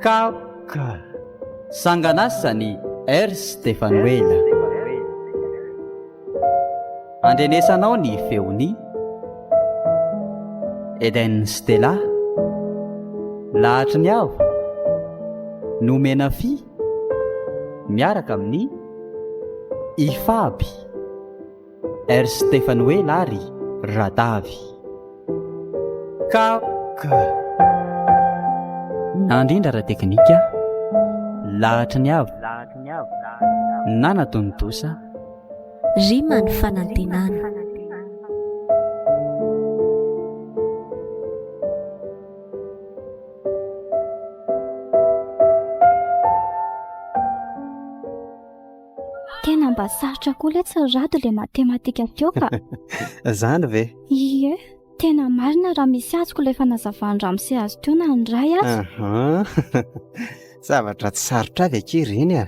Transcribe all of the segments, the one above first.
Kapoka. Sanganasany R. Stefanoela. Andrenesanao ny feon'i Eden Stella, Lahatry ny Avo, Nomena Fy, miaraka amin'ny Ifaby, R. Stefanoela ary Radavy. Kapoka. Nandrindra ara-teknika, Lahatry ny Avo, Nanatontosa. Rima ny fanantenana. Tena mba sarotra koa letsy ry Rado le matematika teo ka. Zany ve? Ie, tena marina raha misy azoko ilay fanazavan'i ramose azy teo na ny ray aza. Aha. Zavatra tsy sarotra avy akia ireny a.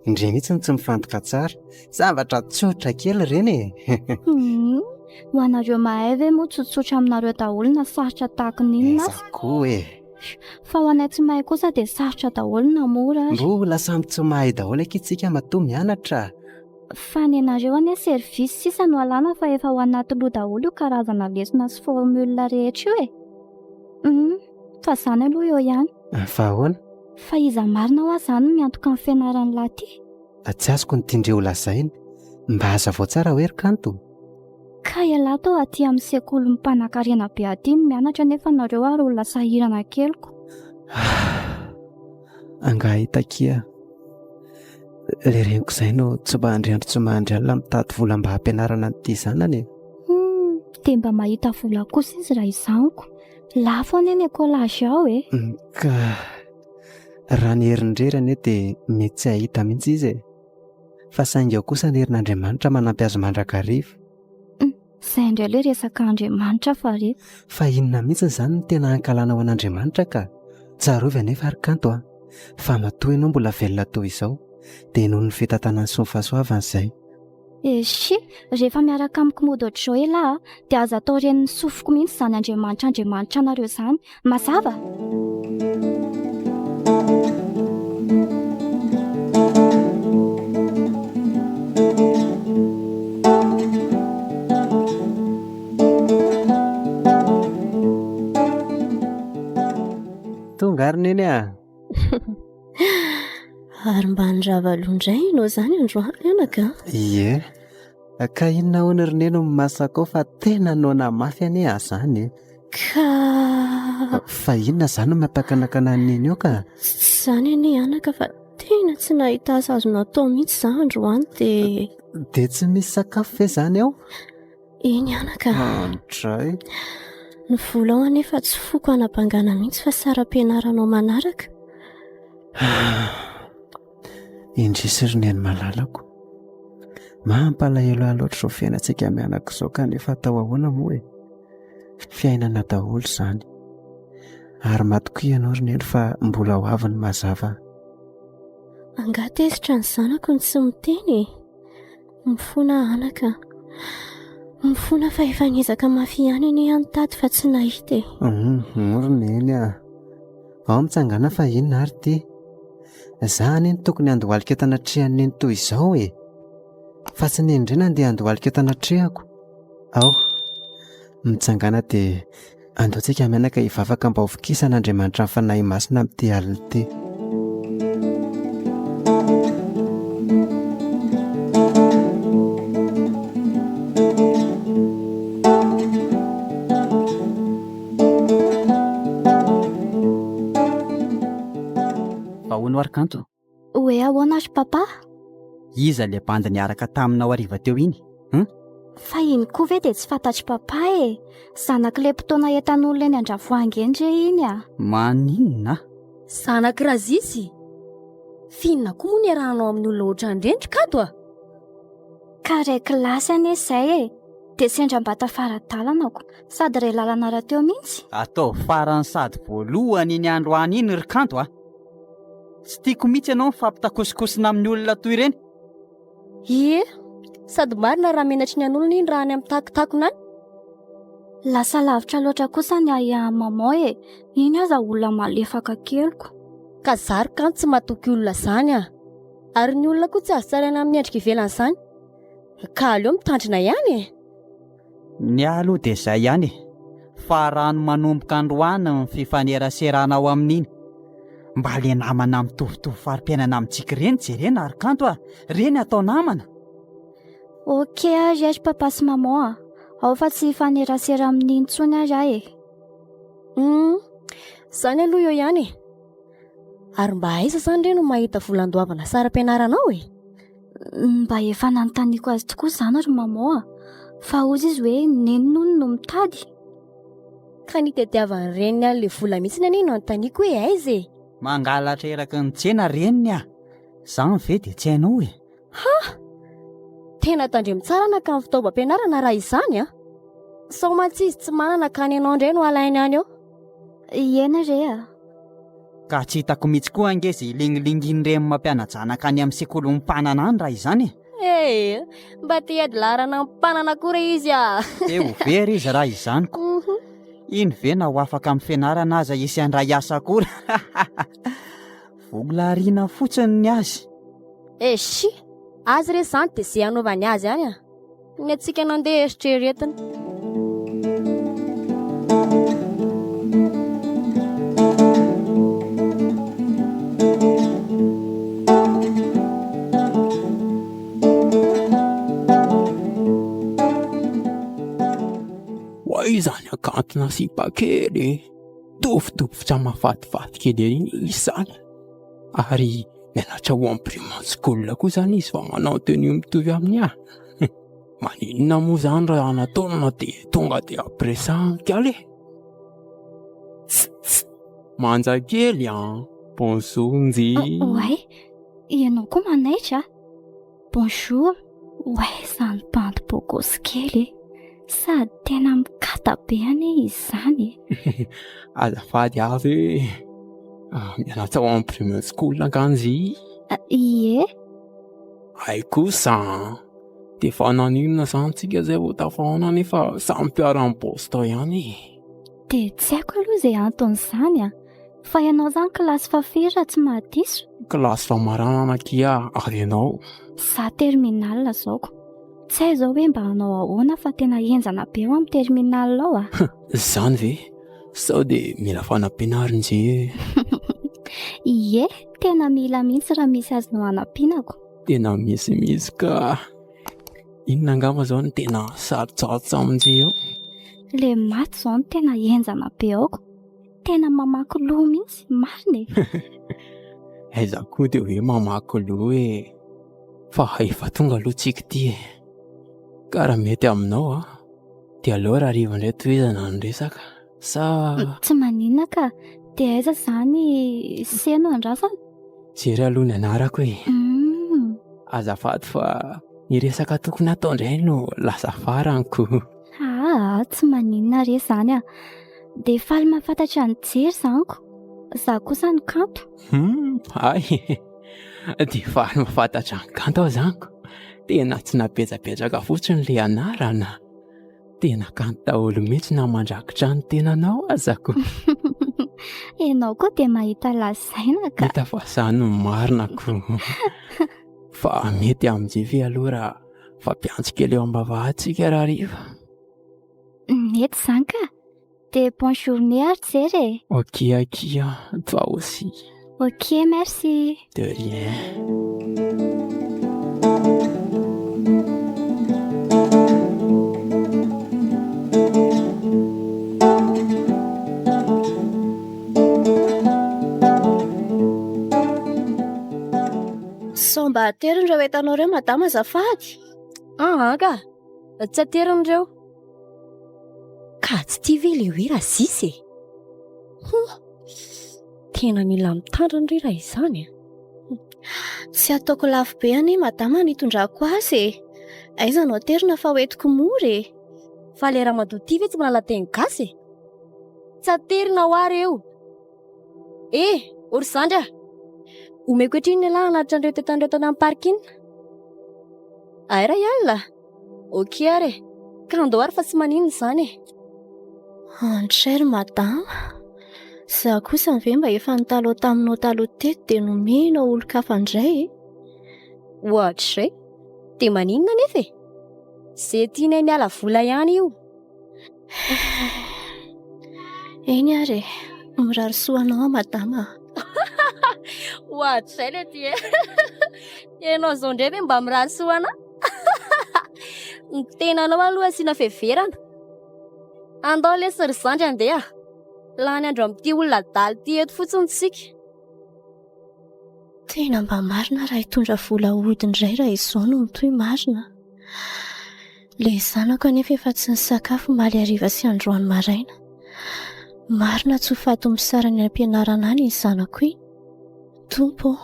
Indray mihitsy no tsy mifantoka tsara. Zavatra tsotra kely ireny e. Hum, ho anareo mahay ve moa tsotsotra aminareo daholo na sarotra tahaka ny inona aza? Aiza koa e. Fa ho anay tsy mahay kosa dia sarotra daholo na mora ary. Mbola samy tsy mahay daholo akia tsika matoa mianatra. Fa ny anareo anie service sisa no alana fa efa ao anaty loha daholo io karazana lesona sy formule rehetra io e. Hum, fa izany aloha eo ihany. Fa ahoana? Fa iza marina hoa izany no miantoka ny fianaran'lah ty? Tsy azoko ny tian-dry ho lazaina. Mba hazavao tsara hoe ry Kanto? Ka ialahy toa aty amin'ny sekolin'ny mpanankarena be aty no mianatra nefa nareo ary olona sahirana keliko. Angaha hitakia? Le reniko izay no tsy mahandry andro tsy mahandry alina mitady vola mba hampianarana an'ity zanany e. Hum, dia mba mahita vola kosa izy raha izany ko. Lafo anie ny écolage ao e. Ka raha ny herin'irery anie dia mety tsy hahita mihitsy izy e. Fa saingy ao kosa ny herin'Andriamanitra manampy azy mandrakariva. Hum, izay indray ilay resaka Andriamanitra fa re. Fa inona mihitsy izany no tena hankalanao an'Andriamanitra ka? Tsarovy anefa ry Kanto a, fa matoa ianao mbola velona toy izao dia noho ny fitantanany sy ny fahasoavany izay. Eshi, rehefa miaraka amiko mody ohatr'izao elah a, dia aza atao ren'ny sofiko mihitsy izany Andriamanitra Andriamanitra anareo izany. Mazava? Tonga ary neny a! Ary mba nirava aloha indray ianao izany androany anaka a? Ie. Ka inona hono ry neny no masaka ao fa tena noana mafy anie aho izany e. Ka. Fa inona izany no mampakanakana an'i neny eo ka? Tsy izany anie anaka fa tena tsy nahita asa azo natao mihitsy izaho androany dia. Dia tsy misy sakafo ve izany ao? Eny anaka. Andray. Ny vola ao anefa tsy foko hanabangana mihitsy fa saram-pianaranao manaraka. Indrisy ry neny malalako. Mampalahelo ahy loatra izao fiainantsika mianaka izao kanefa atao ahoana moa e? Fiainana daholo izany. Ary matokia ianao ry neny fa mbola ho avy ny mazava. Angaha tezitra ny zanako no tsy miteny e? Mifona aho anaka a. Mifona fa efa niezaka mafy ihany anie aho nitady fa tsy nahita e. Hum, ry Neny a. Ao mitsangàna fa inona ary ity? Za anie no tokony handohalika eto anatrehan'i Neny toy izao e. Fa tsy Neny indray nandeha handohalika eto anatrehako. Ao. Mitsangàna dia Andao tsika mianaka hivavaka mba ho vokisan'Andriamanitra ny Fanahy Masina amin'ity alina ity. Fa hono ary kanto? Hoe ahoana ry papa? Iza ilay bandy niaraka taminao hariva teo iny? Hum? Fa iny koa ve dia tsy fantatr'i papa e? Zanak'ilay mpitaona entan'olona eny Andravoahangy eny re iny a! Maninona? Zanak'i Razisy? F'inona koa moa niarahanao amin'ny olona ohatran'ireny ry Kanto a? Ka iray kilasy anie izay e! Dia sendra mba tafara-dalana ko! Sady iray lalana rahateo mihitsy. Ataovy farany sady voalohany iny androany iny ry Kanto a! Tsy tiako mihitsy ianao mifampitakosokosona amin'ny olona toy ireny. Ie, sady marina raha menatry ny an'olona iny raha any amin'ny takotakona any. Lasa lavitra loatra kosa ny ahiahin'i maman e, iny aza olona malefaka keliko. Ka zary kanto tsy matoky olona zany ah. Ary ny olona koa tsy azo tsaraina amin'ny endrika ivelany zany. Ka aleo mitandrina ihany e. Ny ahy aloha dia izay ihany e. Fa rano manomboka androany ny fifaneraserana ao amin'iny. Mba le namana mitovitovy fari-piainana amintsika ireny jerena ry Kanto a! Ireny atao namana. Ok ary ry papa sy maman a! Ao fa tsy hifanerasera amin'iny intsony ary aho e! Hum, izany aloha eo ihany e! Ary mba aiza izany re no mahita vola andoavana saram-pianaranao e? Mba efa nanontaniako azy tokoa izany ry maman a! Fa hozy izy hoe neny hono no mitady. Ka ny itadiavan'ny reniny an'ilay vola mihitsy anie no anontaniako hoe aiza e? Mangalatra eraky ny tsena reniny a! Izany ve dia tsy hainao e? Ha! Tena tandremo tsara anaka ny fitaovam-pianarana raha izany a! Sao mantsy izy tsy manana ka ny anao indray no alainy any eo. Ieny re a! Ka tsy hitako mihitsy koa ange izay ilingilingin'ireny mampiana-janaka any amin'ny sekolin'ny mpanana any raha izany e! Eh, mba te hiady laharana amin'ny mpanana koa re izy a! Te ho very izy raha izany ko. Iny ve na ho afaka amin'ny fianarana aza hisy handray asa akory. Vola ariana fotsiny ny azy. Eshi, azy re izany dia izay hanaovany azy any a! Ny antsika nandeha eritreretina. Ho aiza ny hakantona sipa kely e? Tofotofotra mahafatifaty kely ery izy izany. Ary mianatra ao amin'ny Bremen School koa izany izy fa manao tenue mitovy amin'ny ahy. Maninona moa izany raha nataonana dia tonga dia ampiresahana kely e? Manja kely an! Bonjour njy! Oay, ianao koa manaitra a! Bonjour, oay izany bandy beau gosse kely e! Sady tena mikata be anie izy izany e! Azafady avy e! Mianatra ao amin'ny Bremen School angaha njy? Ie. Hay kosa an! Dia efa naninona izany tsika izay vao tafahaona nefa samy mpiara-miboss tao ihany e! Dia tsy haiko aloha izay anton'izany an! Fa ianao izany kilasy fahafiry raha tsy mahadiso? Kilasy famaranana akia ary ianao? Za terminale izao ko! Tsy hay izao hoe mba hanao ahoana fa tena henjana be ao amin'ny terminale ao a! Izany ve? Sao dia mila fanampiana ary njy e? Ie, tena mila mihitsy raha misy azonao hanampiana ko! Tena misimisy ka! Inona angamba izao no tena sarotsarotra amin'njy eo? Le maty izao no tena henjana be ao ko! Tena mamaky loha mihitsy, marina e! Aiza koa dia hoe mamaky loha e! Fa efa tonga aloha tsika ity e! Ka raha mety aminao an, dia aleo rahariva indray tohizana ny resaka, sa. Tsy maninona ka! Dia aiza izany se no andrasana? Jereo aloha ny anarako e! Azafady fa ny resaka tokony hatao indray no lasa farany ko! Aa, tsy maninona re izany a! Dia faly mahafantatra an'i Jery izany ko! Izaho kosa no Kanto. Hum, hay! Dia faly mahafantatra an'i Kanto aho izany ko! Tena tsy napetrapetraka fotsiny ilay anarana. Tena kanto daholo mihitsy na mandrakitra ny tenanao aza ko! Ianao koa dia mahita lazaina ka! Hita fa izany no marina ko! Fa mety amin'izay ve aloha raha fampiantso kely eo am-bavahady tsika rahariva? Mety izany ka! Dia bonne journée ary Jery e! Ok akia, toi aussi. Ok merci. De rien. Sao mba ateriny ireo entanao ireo madama azafady? Aa ka! Tsy ateriny ireo. Ka tsy tia ve ilay hoe Razisy e? Hum! Tena mila mitandrina re raha izany a! Tsy ataoko lafo be anie madama ny hitondrako azy e! Aiza no aterina fa hoentiko mora e! Fa ilay ramatoa ity ve tsy mahalala teny gasy e? Tsy aterina hoa reo! Eh! O ry zandry a! Omeko ohatrinona ialahy hanatitra an'ireto entana ireto any amin'ny parking? Ay ray alina? Ok ary e! Ka andao ary fa tsy maninona izany e! Andray ry madama, izaho kosa ve mba efa nitalaho taminao taloha teto dia nomenao olon-kafa indray e? Ohatr'izay, dia maninona anefa e? Izay tianay miala vola ihany io. Eny ary e, mirary soa anao aho madama a. Ohatr'izay le ty e. Ianao izao indray ve mba mirary soa anah? Ny tenanao aloha asiana fiheverana. Andao lesy ry zandry andeha. Lany andro amin'ity olona adala ity eto fotsiny tsika. Tena mba marina raha hitondra vola hody indray raha izao no mitohy marina. Ilay zanako anefa efa tsy nisakafo omaly hariva sy androany maraina. Marina tsy ho faty mosarany any am-pianarana any iny zanako iny. Tompo ô,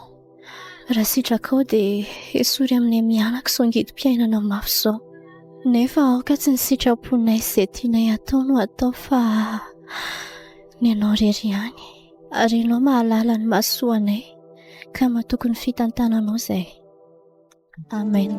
raha sitrakao dia esory aminay mianaka izao ngidim-piainana mafy izao. Nefa aoka tsy ny sitraponay sy izay tianay hatao no hatao fa ny anao irery ihany. Ary ianao mahalala ny mahasoa anay ka matoky ny fitantananao izahay. Amen.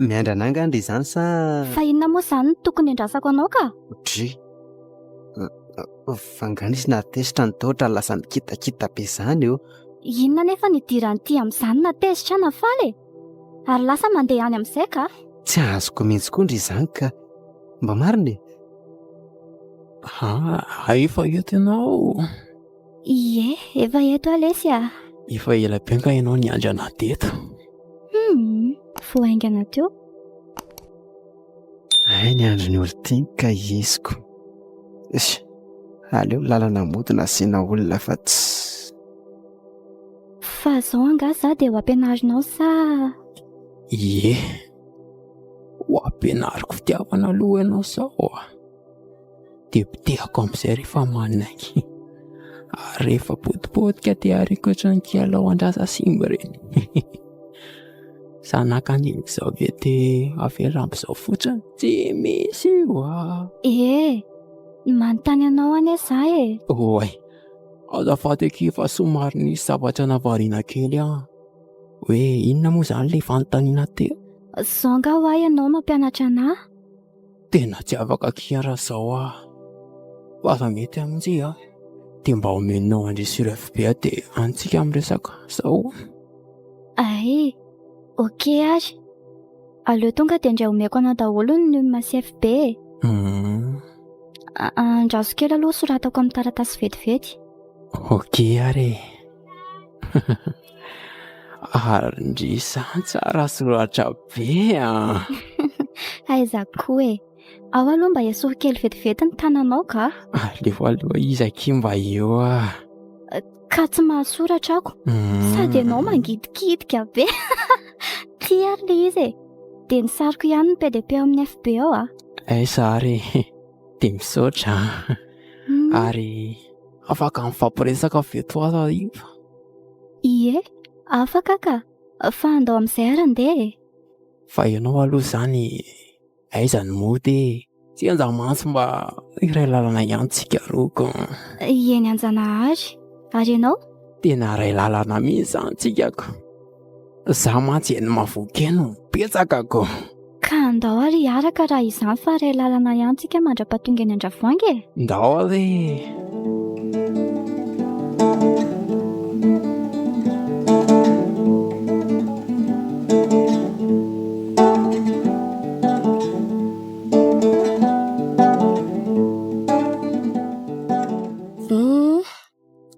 Miandry anah angaha ndry izany sa. Fa inona moa izany no tokony hiandrasako anao ka? Dry. Fa angaha nisy nahatezitra ny tao ohatran'ny lasa mikitakita be izany io. Inona anefa no idiran'ity amin'izany na tezitra na faly e? Ary lasa mandeha any amin'izay ka. Tsy azoko mihitsy koa ndry izany ka. Mba marina e? Ah, efa eto ianao. Ie, efa eto aho lesy a. Efa ela be nga ianao niandry anah teto. Hum, vao haingana teo. Hay ny andron'ny olon-tiany ka iziko. Eish, aleo lalana mody na asiana olona fa tsy. Fa zao angaha za dia ho ampianarinao sa. Ie, ho ampianariko fitiavana aloha ianao zao a. Dia potehako amin'izay rehefa manaiky. Ary rehefa potipotika dia ariako ohatran'ny kialao an-jaza simba ireny. Zanaka an'iny izao ve dia avela amin'izao fotsiny? Tsy misy io a! Ee, manontany anao anie za e! Oay, azafady akia fa somary nisy zavatra nahavariana kely aho. Hoe inona moa izany ilay fanontaniana teo? Zao angaha hoa ianao mampianatra anah? Tena tsy afaka akia raha zao aho. Fa aza mety amin'izay a. Dia mba omenao an-dry sur FB aho dia any tsika miresaka. Zao. Ay, ok ary. Aleo tonga dia indray omeko anao daholo ny num sy FB e. Hum. Andraso kely aloha soratako amin'ny taratasy vetivety. Ok ary e. Ary ndry izany tsara soratra be a. Aiza koa e. Ao aloha mba esory kely vetivety ny tananao ka. Aleo aloha izy akia mba eo a. Ka tsy mahasoratra ako. Sady ianao mangidikidiky be. Ty ary le izy e. Dia ny sariko ihany no PDP ao amin'ny FB ao a. Aiza ary e. Dia misaotra a. Ary afaka mifampiresaka ve toa hariva? Ie, afaka ka. Fa andao amin'izay ary andeha e. Fa ianao aloha izany aiza no mody e? Tsy aiza mantsy mba iray lalana ihany tsika roa ko. Eny Anjanahary. Ary ianao? Tena iray lalana mihitsy izany tsika ko. Za mantsy eny Mahavoky eny no betsaka ko. Ka andao ary hiaraka raha izany fa iray lalana ihany tsika mandra-pahatonga eny Andravoahangy e! Ndao ary e! Hum,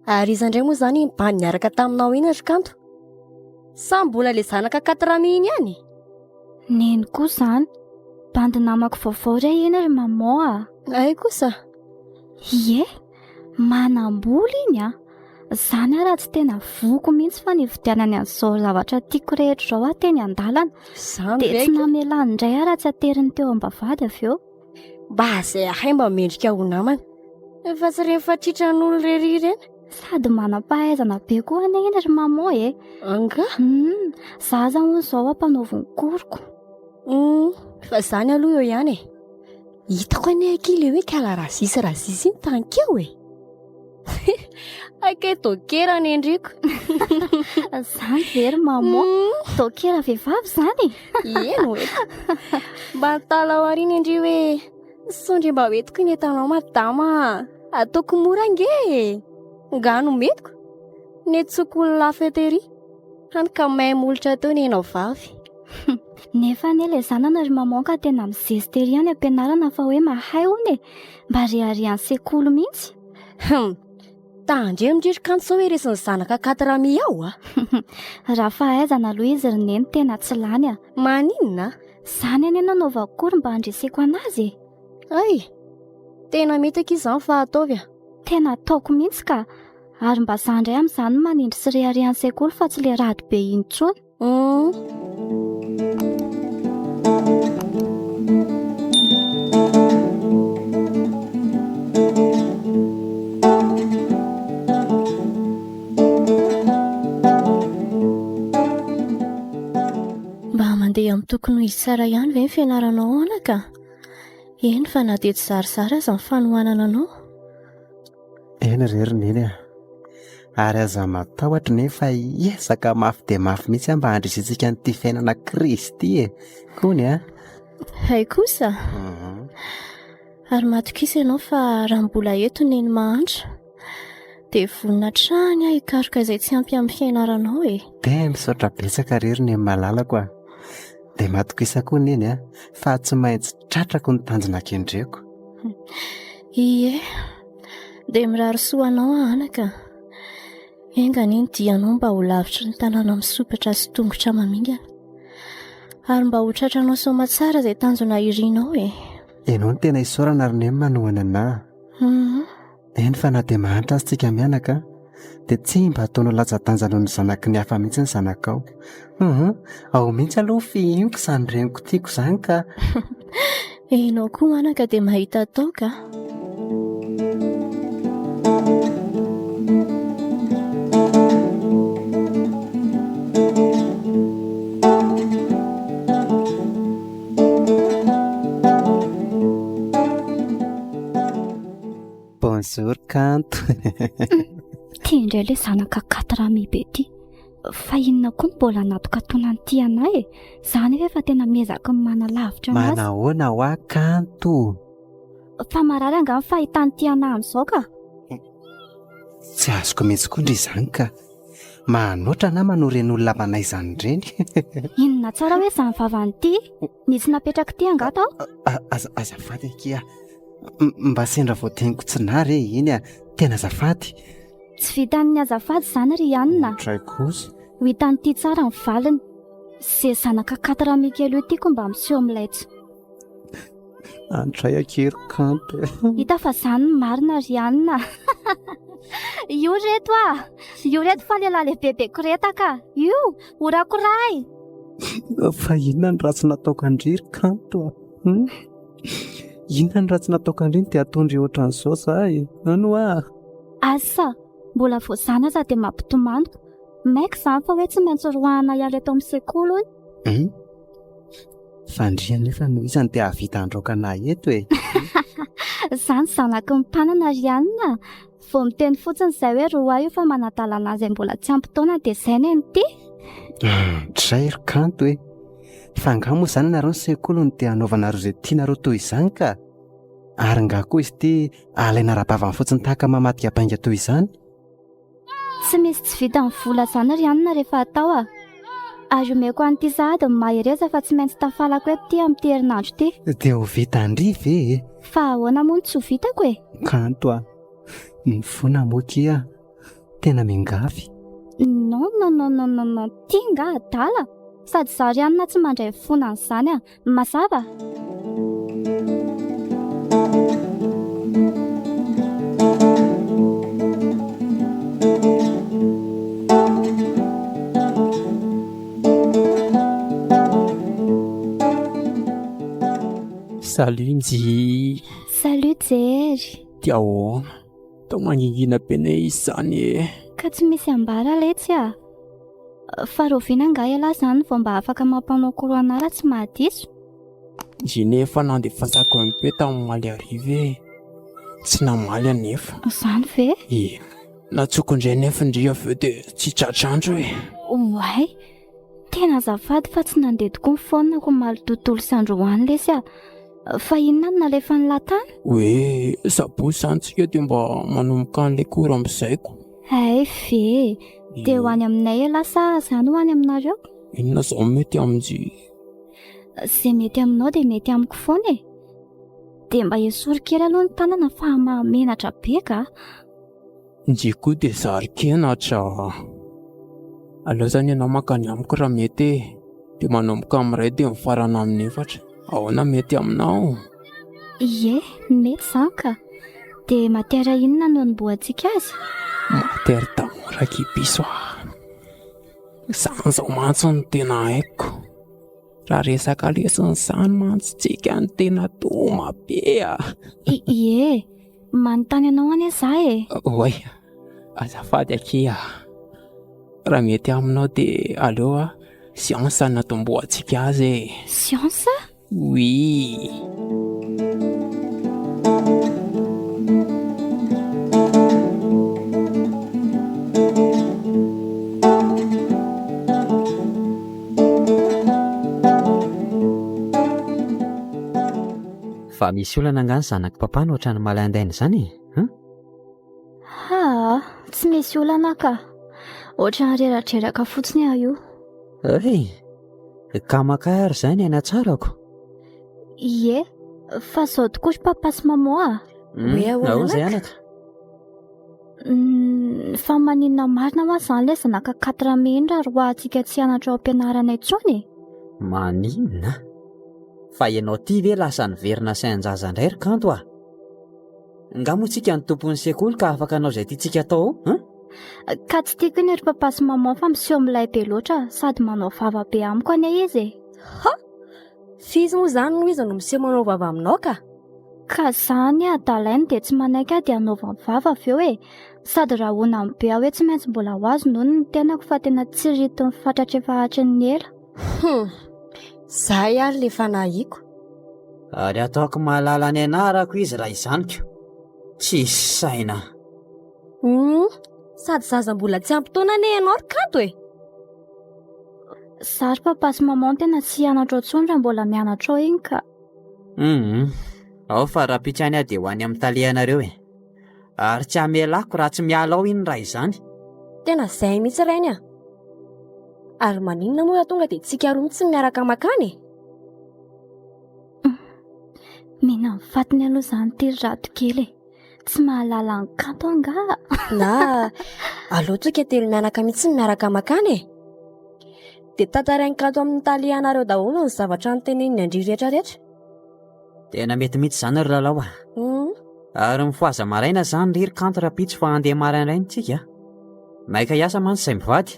ary iza indray moa izany iny bandy niaraka taminao iny ry Kanto? Sa mbola ilay zanaka Katrami iny ihany? Neny koa izany. Bandy namako vaovao re iny ry maman a! Hay kosa. Ie, manam-bola iny a! Izany aho raha tsy tena voky mihitsy fa nividianany an'izao zavatra tiako rehetra izao aho teny an-dalana. Izany Dia ve tsy akia? namelany indray aho raha tsy ateriny teo am-bavahady avy eo. Mba izay ahay mba mendrika ho namana. Fa tsy rehefa tritran'olo irery ireny. Sady manam-pahaizana be koa anie iny ry maman e. Angaha? Hum, za aza hono izao ampanaoviny koroko. Hum, fa izany aloha eo ihany e. Hitako anie akia le hoe kala razisy razisy iny tankeo e. Hay kay dokera ny endriko. Zany ve ry maman? Dokera vehivavy zany e? Eny hoe. Mba nitalaho ary iny ndry hoe sao ndry mba hoentiko iny entanao madama a. Ataoko mora ange e. Nga no metiko? Netsoko lafo eto ery. Hany ka may molotra teo ny enao vavy. Nefa anie ilay zanany ry maman ka tena mizesta ery any am-pianarana fa hoe mahay hono e. Mba reharehan'ny sekoly mihitsy. Hum. Tandremo ndry ry kanto sao hoe resin'ny zanaka quatre mi ao a. Raha fahaizana aloha izy ry neny tena tsy lany a. Maninona? Izany anie nanaovako cours mba handreseko anazy e. Hay! Tena mety akia izany fa ataovy a. Tena ataoko mihitsy ka. Ary mba za indray amin'izany no manindry sy reharehan'ny sekoly fa tsy ilay rado be iny intsony. Mba mandeha amin'ny tokony ho izy tsara ihany ve ny fianaranao anaka? Eny fa na dia tsy zarizary aza ny fanohanana anao. Eny re ry Neny a! Ary aza matahotra nefa hiezaka mafy dia mafy mihitsy aho mba handresentsika an'ity fiainana krizy ity e! Kony a! Hay kosa! Ary matokisa ianao fa raha mbola eto Neny mahantra dia vonona hatrany aho hikaroka izay tsy ampy amin'ny fianaranao e! Dia misaotra betsaka re ry Neny malalako a! Dia matokisa koa Neny a, fa tsy maintsy tratrako ny tanjona kendreko. Ie, dia mirary soa anao aho anaka. Enga anie ny dianao mba ho lavitry ny tanàna misompatra sy tongotra mamingana. Ary mba ho tratranao soamatsara izay tanjona irinao e. Ianao no tena isaorana ry Neny manohana anà. Eny fa na dia mahantra aza tsika mianaka dia tsy mba ataonao latsa-danja noho ny zanaky ny hafa mihitsy ny zanakao. Hum, ao mihitsy aloha fihiniko izany reniko tiako izany ka. Ianao koa anaka dia mahita atao ka. Bonjour Kanto. Ty indray ilay zanaka quatre be ty. Fa inona koa no mbola natokatonan-ty anay e? Za nefa efa tena miezaka ny manalavitra anazy. Manahoana hoa Kanto? Fa marary angaha ny fahitan'ity anah amin'izao ka? Tsy azoko mihitsy koa ndry izany ka. Manoatra na manao ireny olona manay izany ireny. Inona tsara hoe izany vavan'ity? Nisy napetrak'ity angaha tao? Azafady akia. Mba sendra voateniko tsy nary e iny a. Tena azafady. Tsy vitan'ny azafady izany ry Anna. Ohatray kosa. Ho hitan'ity tsara ny valiny. Ze zanaka quatre Mikely io tiako mba miseho amin'ilay tsy. Andray akia ry Kanto e. Hita fa zany ny marina ry Anna. Io reto a! Io reto fa lehilahy lehibe be koretaka. Io! Horakoray! Fa inona ny ratsy nataoko an-dry ry Kanto a? Hum? Inona ny ratsy nataoko an-dry no dia ataon-dry ohatran'izao za e? An hoa? Asa! Mbola vao zany aza dia mampitomany. Maika izany fa hoe tsy maintsy roahana hiala eto amin'ny sekoly hono. Hum? Fa ndry anefa no iza no te hahavita handraoka anah eto e? Izany zanaky ny mpanana ry anona a! Vao miteny fotsiny izay hoe roahy io fa manadalana izay mbola tsy ampy taona dia izay ny an'ity. Dray ry kanto e! Fa angaha moa izany nareo ny sekoly no te hanaovanareo izay tianareo toy izany ka? Ary nga koa izy ity alaina ara-bavany fotsiny tahaka mamadika bainga toy izany? Tsy misy tsy vitan'ny vola izany ry anona rehefa atao a! Ary omeko an'ity sahady ny mahereza fa tsy maintsy tafalako eto ity amin'ity herinandro ity. Dia ho vitan-dry ve e? Fa ahoana moa no tsy ho vitako e? Kanto a! Mifona moa kia, tena miangavy. Non non non non non non, ty nga adala? Sady za ry anona tsy mandray fona an'izany a! Mazava? Salut Njy. Salut Jery. Dia ahoana? Toa mangingina be ne izy izany e. Ka tsy misy ambara letsy a! Fa rahoviana angaha ialahy izany vao mba afaka mampanao cours anah raha tsy mahadiso? Izy anie efa nandefasako MP tamin'ny omaly hariva e. Tsy namaly anefa. Izany ve? Ie. Nantsoiko indray nefa ndry avy eo dia tsy tratr'andro e. Oay! Tena azafady fa tsy nandeha tokoa ny phone-ko omaly tontolo sy androany lesy a! Fa inona no nalefan'lah tany? Hoe sabotsy izany tsika dia mba manomboka an'ilay cours amin'izay ko. Hay ve e! Dia ho any aminay elah sa za no ho any aminareo? Inona izao no mety amin-jy? Izay mety aminao dia mety amiko foana e! Dia mba esory kely aloha ny tanana fa mahamenatra be ka! Njy koa dia zary kenatra a! Aleo zany ianao mankany amiko raha mety e! Dia manomboka amin'ny iray dia mifarana amin'ny efatra. Ahoana mety aminao? Ie, mety izany ka! Dia matière inona no hanombohantsika azy? Matière d'amour akia piso a! Izany izao mantsy no tena haiko. Raha resaka lesona izany mantsy tsika no tena doma be a! Ie, manontany anao anie za e! Oay, azafady akia a! Raha mety aminao dia aleo a siansa no atombohantsika azy e! Siansa? Oui! Fa misy olana angaha ny zanak'i papa no ohatran'ny malaindaina izany e? Hein? Haa, tsy misy olana ka. Ohatran'ny reradreraka fotsiny aho io. Hey, ka maka ary izay ny aina tsarako. Ie, fa izao tokoa ry papa sy maman a. Hoe ahoana Ahoana izay anaka? anaka? Fa maninona marina hoa izany ilay zanaka quatre mai iny raha roahantsika tsy hianatra ao am-pianarana intsony e? Maninona? Fa ianao ity ve lasa niverina sain-jaza indray ry Kanto a? Nga moa tsika ny tompon'ny sekoly ka afaka hanao izay tiantsika atao ao, hein? Ka tsy tiako iny ry papa sy maman fa miseho milay be loatra sady manao vava be amiko anie izy e! Ha! F'izy moa izany no iza no miseho manao vava aminao ka? Ka zany adalainy dia tsy manaiky aho dia anaovany vava avy eo e! Sady rahonany be aho hoe tsy maintsy mbola ho azony hono ny tenako fa tena tsiriritiny fatratra efa hatry ny ela. Hum! Zay ary le fanahiako. Ary ataoko mahalala ny anarako izy raha izany ko! Tsisy saina. Hum! Sady zaza mbola tsy ampy taona anie ianao ry Kanto e! Za ry papa sy maman tena tsy hianatra ao intsony raha mbola mianatra ao iny ka. Hum, ao fa rahampitso ihany aho dia ho any amin'ny talehanareo e. Ary tsy hamelako raha tsy miala ao iny raha izany. Tena zay mihitsy rainy a! Ary maninona moa raha tonga dia tsika roa mihitsy no miaraka makany e? Mena ny fatiny aloha izany ity ry Rado kely e. Tsy mahalala ny kanto angaha? Na aleo tsika telo mianaka mihitsy no miaraka makany e. Dia tantarain'i Kanto amin'ny talehanareo daholo ny zavatra notenenin'i Andria rehetra rehetra. Tena mety mihitsy izany ry Lalao a. Ary mifohaza maraina izany ry ry Kanto rahampitso fa handeha maraindraina tsika. Maika hiasa mantsy izay mivady.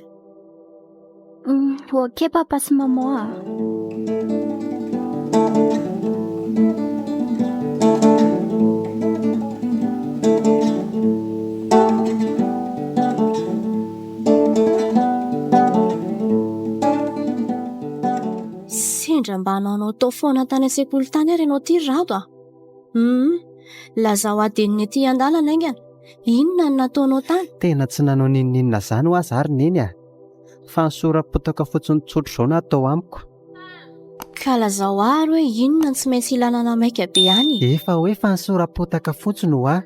Ok papa sy maman a. Sendra mba nanaonao tao foana tany an-tsekoly tany ary ianao ity ry Rado a! Hum, lazao hadinony ety an-dalana haingana, inona no nataonao tany? Tena tsy nanao n'inon'inona izany hoa za ry Neny a! Fa ny sora-potaka fotsiny tsotra izao no atao amiko. Ka lazao ahy ary hoe inona no tsy maintsy ilana anà maika be any e? Efa hoe fa ny sora-potaka fotsiny hoa.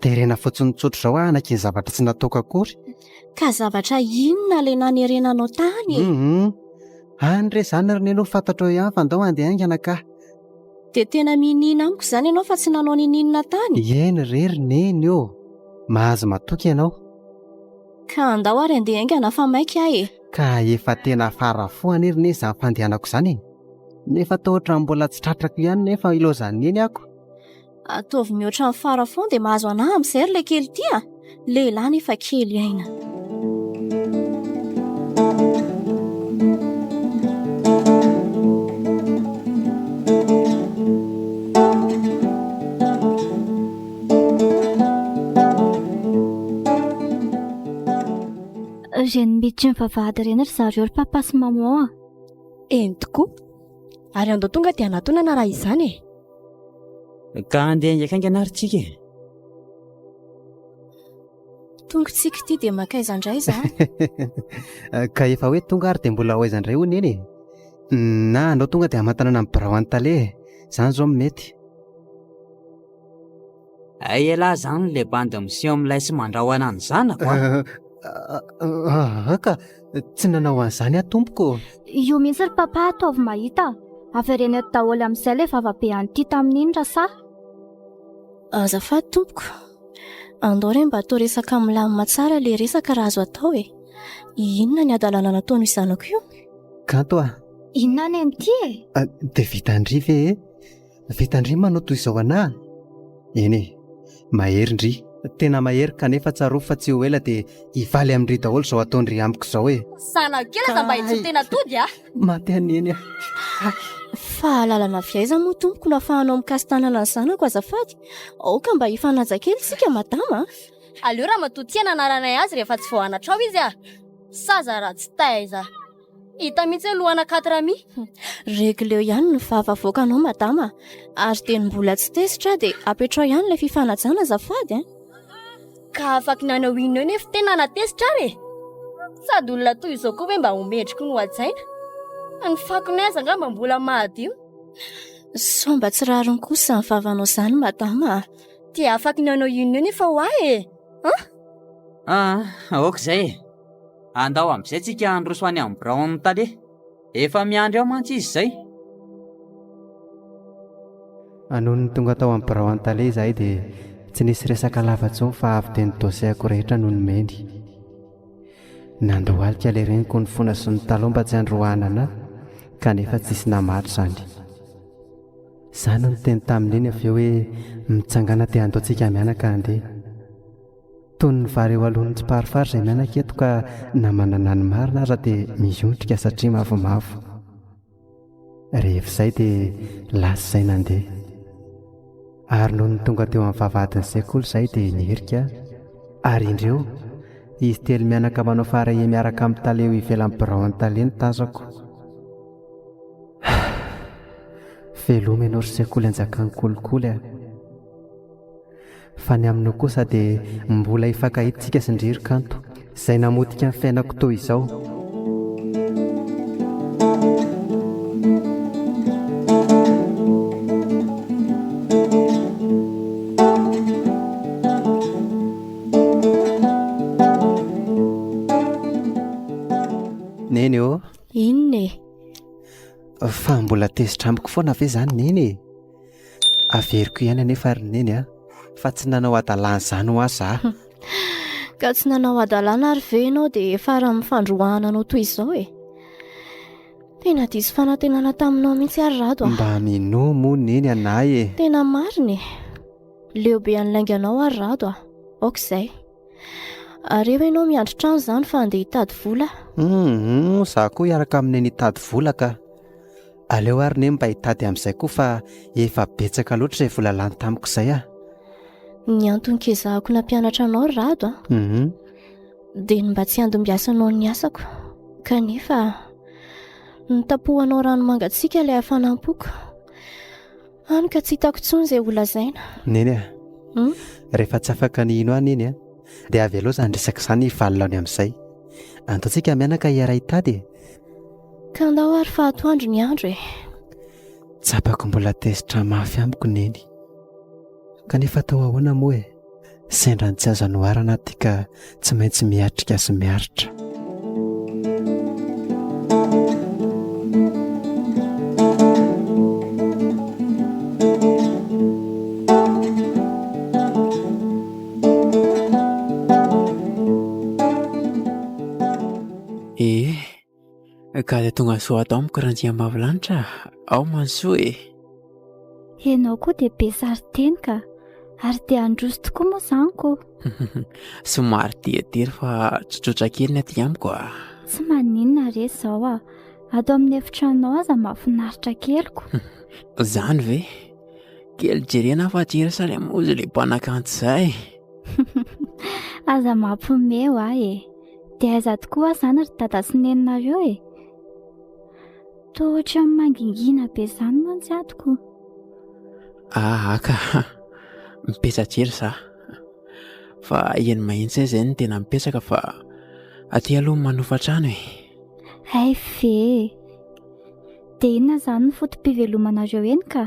Terena fotsiny tsotra izao aho hanaky ny zavatra tsy nataoko akory. Ka zavatra inona ilay nanerena anao tany e? Hum, any re izany ry Neny ho fantatrao ihany fa ndao handeha haingana ka. Dia tena miniana amiko izany ianao fa tsy nanao niniana tany? Eny re ry Neny ô! Mahazo matoky ianao. Ka andao ary andeha haingana fa maika aho e! Ka efa tena fara fo anie ry Neny izany fandehanako izany e! Nefa toa ohatran'ny mbola tsy tratrako ihany nefa ilaozan'i Neny ako. Ataovy mihoatra ny fara fond dia mahazo anah amin'izay ry lekely ity a! Lehilahy nefa kely aina. Ireny miditry ny vavahady ireny ry zareo ry papa sy maman a. Eny tokoa. Ary andao tonga dia hanatonana raha izany e. Ka andeha haingankaingana ary tsika e. Tonga tsika ity dia mankaiza indray izany? Ka efa hoe tonga ary dia mbola ho aiza indray hoy neny e? Na andao tonga dia hamantanana ny birao an'i tale e. Izany izao no mety. Hay elah zany le bandy miseho milay sy mandrahona ny zanako a! Aa ka tsy nanao an'izany aho tompoko ô! Io mihitsy ry papa ataovy mahita a! Avereno eto daholo amin'izay le vava be an'ity tamin'iny raha sahy. Azafady tompoko, andao re mba atao resaka milamina tsara le resaka raha azo atao e! Inona ny hadalana nataon'io zanako io? Kanto a! Inona any amin'ity e? Dia vitan-dry ve e? Vitan-dry manao toy izao anah? Eny e, mahery ndry, tena mahery kanefa tsarovy fa tsy ho ela dia hivaly amin-dry daholo izao ataon-dry amiko izao e. Zanako kely aza mba hitsoa tena tody a! Maty an'i Neny aho. Fahalalana avy aiza moa tompoko no afahanao mikasi-tanana ny zanako azafady? Aoka mba hifanaja kely tsika madama a! Aleo ramatoa tia nanaranay azy rehefa tsy voaanatra ao izy a! Saza ratsy taiza! Hita mihitsy hoe lohana quatre mi. Regleo ihany ny vava avoakanao madama a! Ary dia ny mbola tsy tezitra aho dia apetrao ihany ilay fifanajana azafady a! Ka afaky nanao inona eo nefa tena natezitra ary e! Sady olona toy izao koa ve mba ho mendriky ny hohajaina? Ny fakonay aza angamba mbola mahadio. Sao mba tsy rariny kosa izany vavanao izany madama a! Dia afaky nanao inona eo nefa ho ahy e! An! Aa, aoka izay e! Andao amin'izay tsika handroso any amin'ny biraon'ny tale. Efa miandry ao mantsy izy izay. Nony tonga tao amin'ny biraon'ny tale izahay dia tsy nisy resaka lava intsony fa avy dia ny dossier-ko rehetra no nomeny. Nandohalika ilay reniko nifona sy nitalaho mba tsy handroahana anà kanefa tsisy namaly izany. Izaho no niteny tamin'i Neny avy eo hoe mitsangàna dia andao tsika mianaka handeha. Toy ny vary eo alohan'ny tsiparifary izay mianaka eto ka na manana ny marina aza dia miondrika satria mavomavo. Rehefa izay dia lasa izay nandeha. Ary nony tonga teo amin'ny vavahadin'ny sekoly izahay dia nihirika ary indreo izy telo mianaka manao farahia miaraka amin'ny tale eo ivelan'ny biraon'ny tale no tazako. Veloma ianao ry sekoly anjakan'ny kolikoly a! Fa ny aminao kosa dia mbola hifankahita tsika sy ndry ry kanto, izay namotika ny fiainako toy izao. Neny ô! Inona e? Fa mbola tezitra amiko foana ve izany Neny e? Averiko ihany anefa ry Neny a, fa tsy nanao hadalana izany hoa za. Ka tsy nanao hadalana ary ve ianao dia efa amin'ny fandroahana anao toy izao e? Tena diso fanantenana taminao mihitsy ary Rado a. Mba minoa moa Neny anah e. Tena marina e. Leo be an'ny lainganao ary Rado a. Aoka izay. Ary eo ianao miandry trano izany fa andeha hitady vola aho. Hum, za koa hiaraka amin'i Neny hitady vola ka. Aleo ary Neny mba hitady amin'izay koa fa efa betsaka loatra izay vola lany tamiko izay ah. Ny antony kezahako nampianatra anao ry Rado a. Hum. Dia ny mba tsy handimbiasanao ny asako. Kanefa notapohanao rano mangatsiaka ilay hafanam-poko. Hany ka tsy hitako intsony izay holazaina. Neny a! Hum? Rehefa tsy afaka ny hino ahy Neny a, dia avelao izany resaka izany hivalona any amin'izay. Antaontsika mianaka hiara-hitady e! Ka andao ary fa atoandro ny andro e! Tsapako mbola tezitra mafy amiko Neny. Kanefa atao ahoana moa e? Sendra ny tsy azo anoharana aho ty ka tsy maintsy miatrika sy miaritra. Ee, ka dia tonga soa ato amiko Randriambavilanitra a! Ao Mansoa e! Ianao koa dia be sarin-teny ka! Ary dia handroso tokoa moa izany ko! Somary teritery fa tsotsotra kely ny aty amiko a! Tsy maninona re izao a! Ato amin'ny efitranonao aza mahafinaritra kely ko! Izany ve? Kely jerena fa Jerosalema hozy ilay mpanakanto izay! Aza mampihomehy hoa e! Dia aiza tokoa izany ry dada sy neninareo e? Toa ohatran'ny mangingina be izany mantsy ato ko. Aa ka, mipetra-jery za. Fa eny Mahitsy izay no tena mipetraka fa aty aloha manofa trano e. Hay ve e! Dia inona izany ny foto-pivelomanareo eny ka?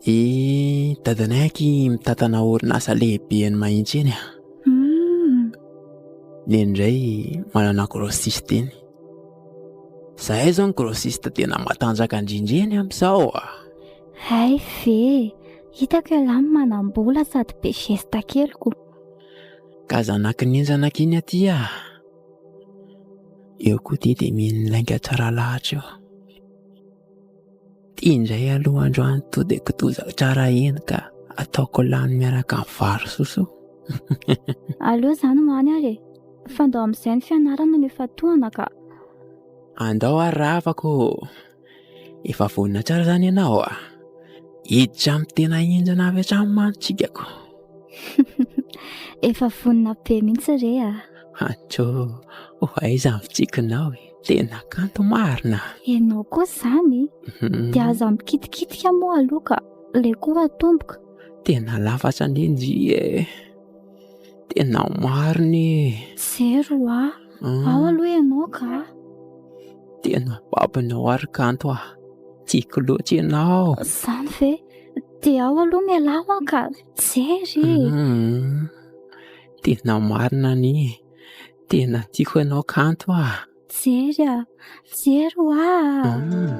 I dadanay aky mitantana orinasa lehibe eny Mahitsy eny a. Hum. Neny indray manana grossiste eny. Zahay izao ny grossiste tena matanjaka indrindra eny amin'izao a. Hay ve e! Hitako ialahy manam-bola sady be geste kely ko. Ka zanaky ny zanaka iny aty a. Eo koa dia dia mino lainga tsara lahatra eo. Ty indray aloha androany to dia kitoza tsara eny ka ataoko lany miaraka amin'ny vary sosoa. Aleo izany ho any ary e. Fa ndao amin'izay ny fianarana no ifantohana ka. Andao ary ravako ô. Efa vonona tsara izany ianao a. Hiditra amin'ny tena henjana avy hatrany mantsy tsika ko. Efa vonona be mihitsy re a. Antso, ho aiza ny fitsikinao e? Tena kanto marina. Ianao koa izany dia aza mikitikitika moa aloha ka. Ilay koa atomboka. Tena lafatra anie njy e. Tena marina e. Zero a. Ao aloha ianao ka. Tena babonao ary kanto ah. Tiako loatra ianao. Izany ve? Dia ao aloha mialà hoa ka. Jery e. Hmm. Tena marina anie. Tena tiako ianao kanto ah. Jery ah. Jery hoa. Hmm.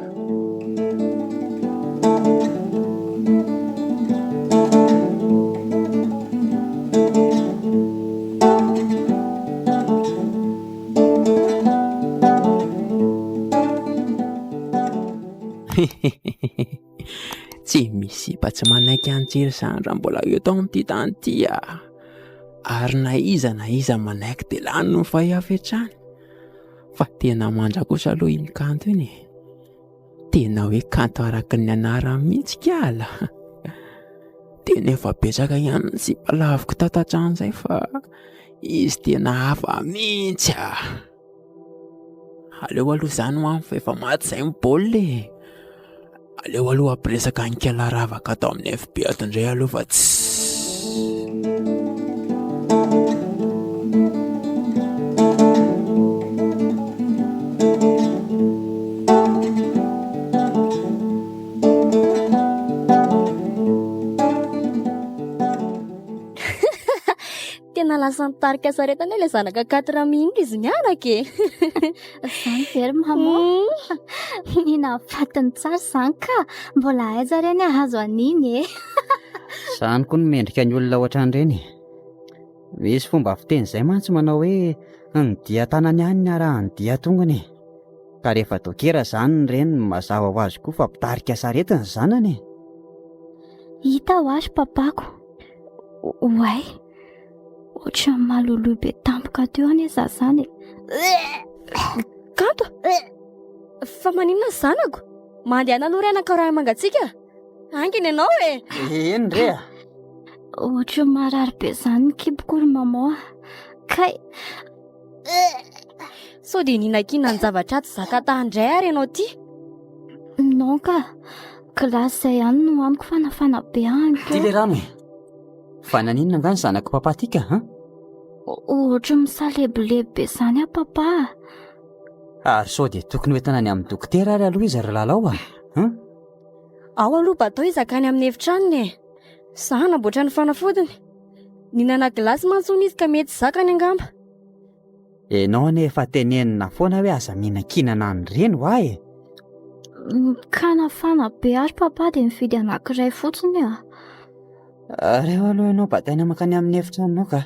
Tsy misy sipa tsy manaiky an'i Jery izany raha mbola eto amin'ity tany ity ah. Ary na iza na iza manaiky dia lany no fay avy hatrany. Fa tena manja kosa aloha iny kanto iny e. Tena hoe kanto araka ny anarany mihitsy kala. Tena efa betsaka ihany ny sipa laviko tato an-trano izay fa izy tena hafa mihitsy ah. Aleo aloha izany ho any fa efa maty izay ny baolina e. Aleo aloha hampiresaka an'i Kala Ravaka ato amin'ny FB ato indray aloha fa tsy. Tena lasa nitarika sarety anie ilay zanaka quatre mille iny izy mianaka e. Izany ve ry maman? Ny nahafatiny tsara izany ka! Mbola aiza re ny hahazo an'iny e? Izany koa no mendrika ny olona ohatran'ireny e. Misy fomba fiteny izay mantsy manao hoe ny dian-tanany ihany ny arahan'ny dian-tongony e. Ka rehefa dokera izany ny reniny mazava ho azy koa fa mpitarika sarety ny zanany e. Hita ho ahy ry papako. Oay, ohatran'ny maloloha be tampoka teo anie za zany e. Kanto! Fa maninona ny zanako? Mandehana aloha ry anaka raha mangatsiaka. Haingana ianao e! Eny re a! Ohatran'ny marary be izany ny kiboko ry maman a. Kay! Sao dia nihinankinana ny zavatra tsy zaka tany indray ary ianao ity? Non ka, glace izay ihany no haniko fa nafana be any Ty le rano e! Fa naninona angaha ny zanak'i papa ty ka an? Ohatry ny misalebolebo be izany aho papa a! Ary sao dia tokony ho entina any amin'ny dokotera ary aloha izy ry Lalao a! An? Ao aloha batao izy hakany amin'ny efitranony e! Za hanamboatra ny fanafodiny. Nihinana glace mantsy hono izy ka mety tsy zakany angamba. Enao anie efa tenenina foana hoe aza mihinankinana an'ireny hoa e! Ka nafana be ary papa dia nividy anankiray fotsiny ah. Reo aloha ianao bataina mankany amin'ny efitranonao ka.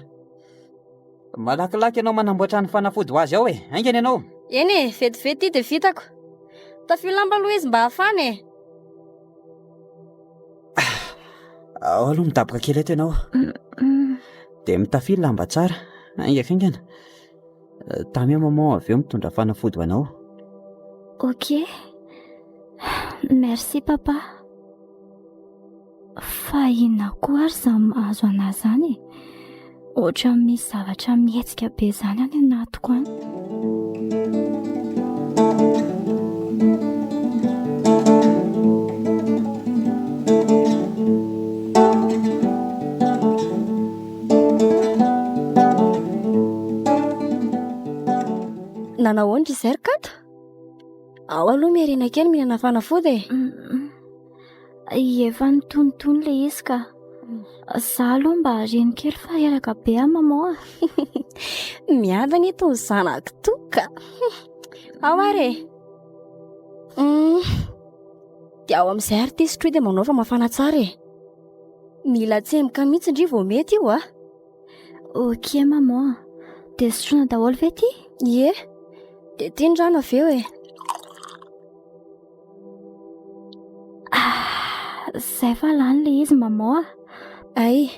Malakilaky ianao manamboatra ny fanafody ho azy ao e! Haingana ianao! Eny e, vetivety ity dia vitako. Tafio lamba aloha izy mba hafana e! Ao aloha midaboka kely eto ianao. Dia mitafia lamba tsara, haingankaingana. Tamy maman avy eo mitondra fanafody ho anao. Ok. Merci papa. Fa inona koa ary izany mahazo anà izany e? Ohatran'ny misy zavatra mihetsika be izany any anatiko any. Nanao ahoana ry izay ry Kanto? Ao aloha miarina kely mihinana fanafody e. Efa nitonitony ilay izy ka. Za aloha mba reny kely fa reraka be aho maman a. Miadana eto ny zanako toa ka. Ao ary e. Dia ao amin'izay ary ity sotroy dia manao fa mafana tsara e. Mila tsemboka mihitsy ndry vao mety io a. Ok maman a. Dia sotroina daholo ve ity? Ie. Dia ity ny rano avy eo e. Ah, zay fa lany le izy maman a. Ay,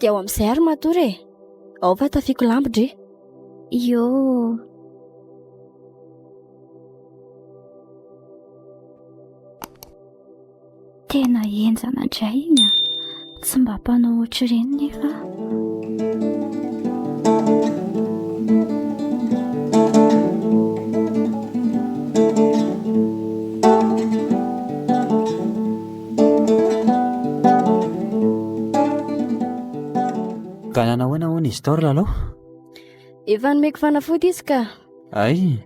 dia ao amin'izay ary matory e. Ao fa tafiako lambo dry. Io. Tena henjana indray iny a. Tsy mba mpanao ohatr'ireny nefa aho. Ka nanao ahoana hono izy tao ry Lalao? Efa nomeko fanafody izy ka. Ay.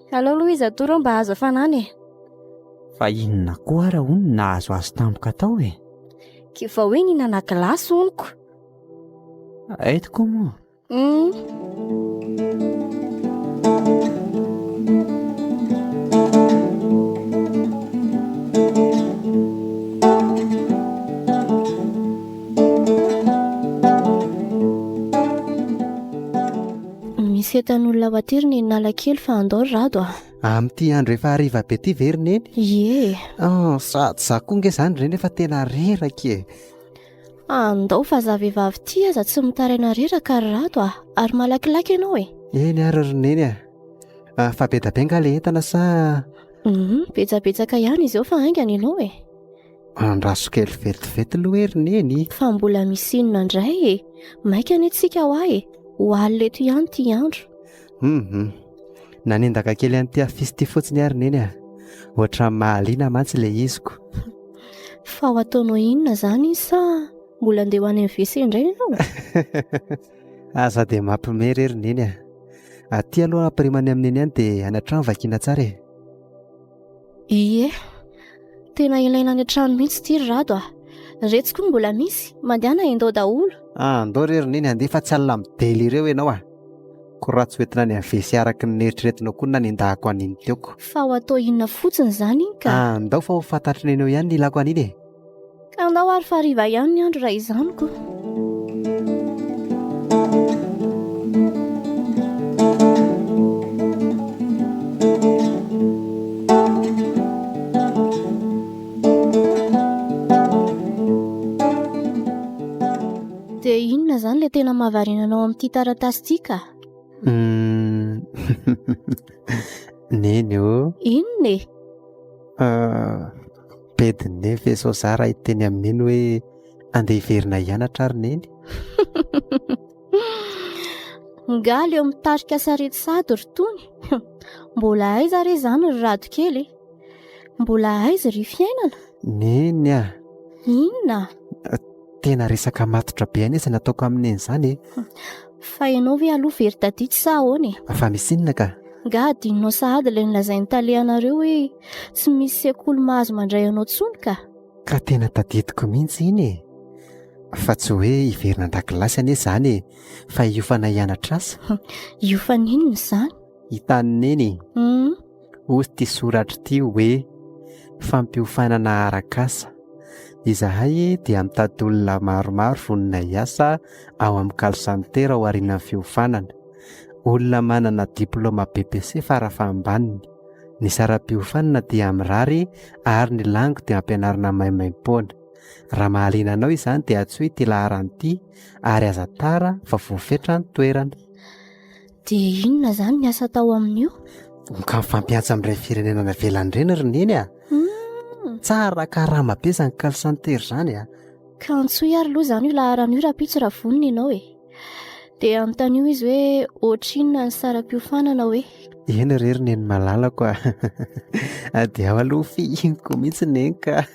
Aleo aloha izy atoro eo mba hahazo hafanana e. Fa inona koa ara hono no nahazo azy tampoka tao e? K'efa hoe nihinana glace hono ko. Hay tokoa moa. Misy entan'olona ho aty ry Neninalakely fa andao ry Rado a. Amin'ity andro efa hariva be ity ve ry Neny? Ie. Ah, sady za koa nge izany ry Neny efa tena reraka e. Andao fa za vehivavy ity aza tsy mitaraina reraka ry Rado a, ary malakilaky ianao e. Eny ary ry Neny a. Ah, fa be da be nga le entana sa? Hum, betsabetsaka ihany izy eo fa haingana ianao e. Andraso kely vetivety aloha e ry Neny. Fa mbola misy inona indray e? Maika anie tsika hoa e! Ho alina eto ihany ity andro. Hum, nanendaka kely an'ity afisy ity fotsiny aho ry Neny a. Ohatran'ny mahaliana mantsy ilay iziko. Fa ho ataonao inona izany izy sa mbola andeha ho any amin'ny WC indray ianao? Aza dia mampime re ry Neny a. Aty aloha ampirimany amin'i Neny any dia any an-trano vakiana tsara e. Ie, tena ilaina any an-trano mihitsy ity ry Rado a! Retsy koa mbola misy, mandehana endao daholo. Andao re ry Neny handeha fa tsy alina midely ireo ianao a! Ko raha tsy hoentina any amin'ny WC araka ny neritreretinao koa no nanendahako an'iny teo ko. Fa ho atao inona fotsiny izany iny ka? Andao fa ho fantatr'i Neny eo ihany ny ilako an'iny e! Ka andao ary fa hariva ihany ny andro raha izany ko. Dia inona izany ilay tena mahavariana anao amin'ity taratasy ity ka? Neny ô. Inona e? Bedin'i Neny ve izao za raha hiteny amin'i Neny hoe andeha hiverina hianatra ary Neny? Nga leo mitarika sarety sady ry Tony? Mbola aiza re izany ry Rado kely e? Mbola aiza ry fiainana? Neny a! Inona? Tena resaka matotra be anie izay nataoko amin'i Neny izany e! Fa ianao ve aloha very tadidy sa ahoana e? Fa misy inona ka? Nga adinonao sahady ilay nolazain'ny tale anareo hoe tsy misy sekoly mahazo mandray anao intsony ka? Ka tena tadidiko mihitsy iny e! Fa tsy hoe hiverina an-dakilasy anie izany e, fa hiofana hianatra asa. Hiofana inona izany? Hitan'i Neny e! Hoy ity soratra ity hoe, Fampiofanana arak'asa. Izahay dia mitady olona maromaro vonona hiasa ao amin'ny call center ao aorianan'ny fiofanana. Olona manana diplaoma BEPC farafahambaniny. Ny saram-piofanana dia mirary ary ny langue dia ampianarina maimaimpoana. Raha mahaliana anao izany dia antsoy ity laharana ity ary aza tara fa voafetra ny toerana. Dia inona izany ny asa atao amin'io? Ka mifampiantsa amin'ireny firenena any ivelany ireny ry Neny a! Tsara karama be izany call center izany a! Ka antsoy ary aloha izany io laharana io rahampitso raha vonona ianao e! Dia anontanio izy hoe ohatrinona ny saram-piofanana hoe. Eny re ry neny malalako a! Dia ao aloha fihiniko mihitsy neny ka.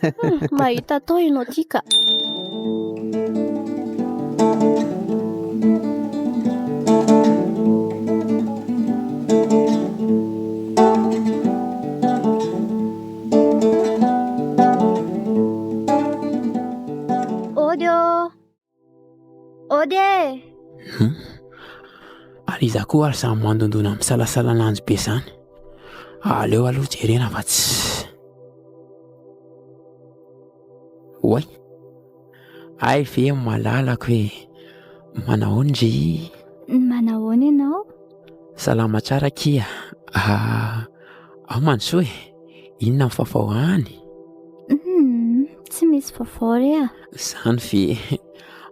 Mahita atao ianao ity ka. Ody ô! Ody e! Hum. Ary iza koa ary izany mandondona misalasala ananjy be izany? Aleo aloha jerena fa tsy. Oay! Hay ve malalako e! Manahoana ndry? Manahoana ianao? Salama tsara akia. Ah, ao Mandrosoa e! Inona ny vaovao any? Hum, tsy misy vaovao re a! Izany ve?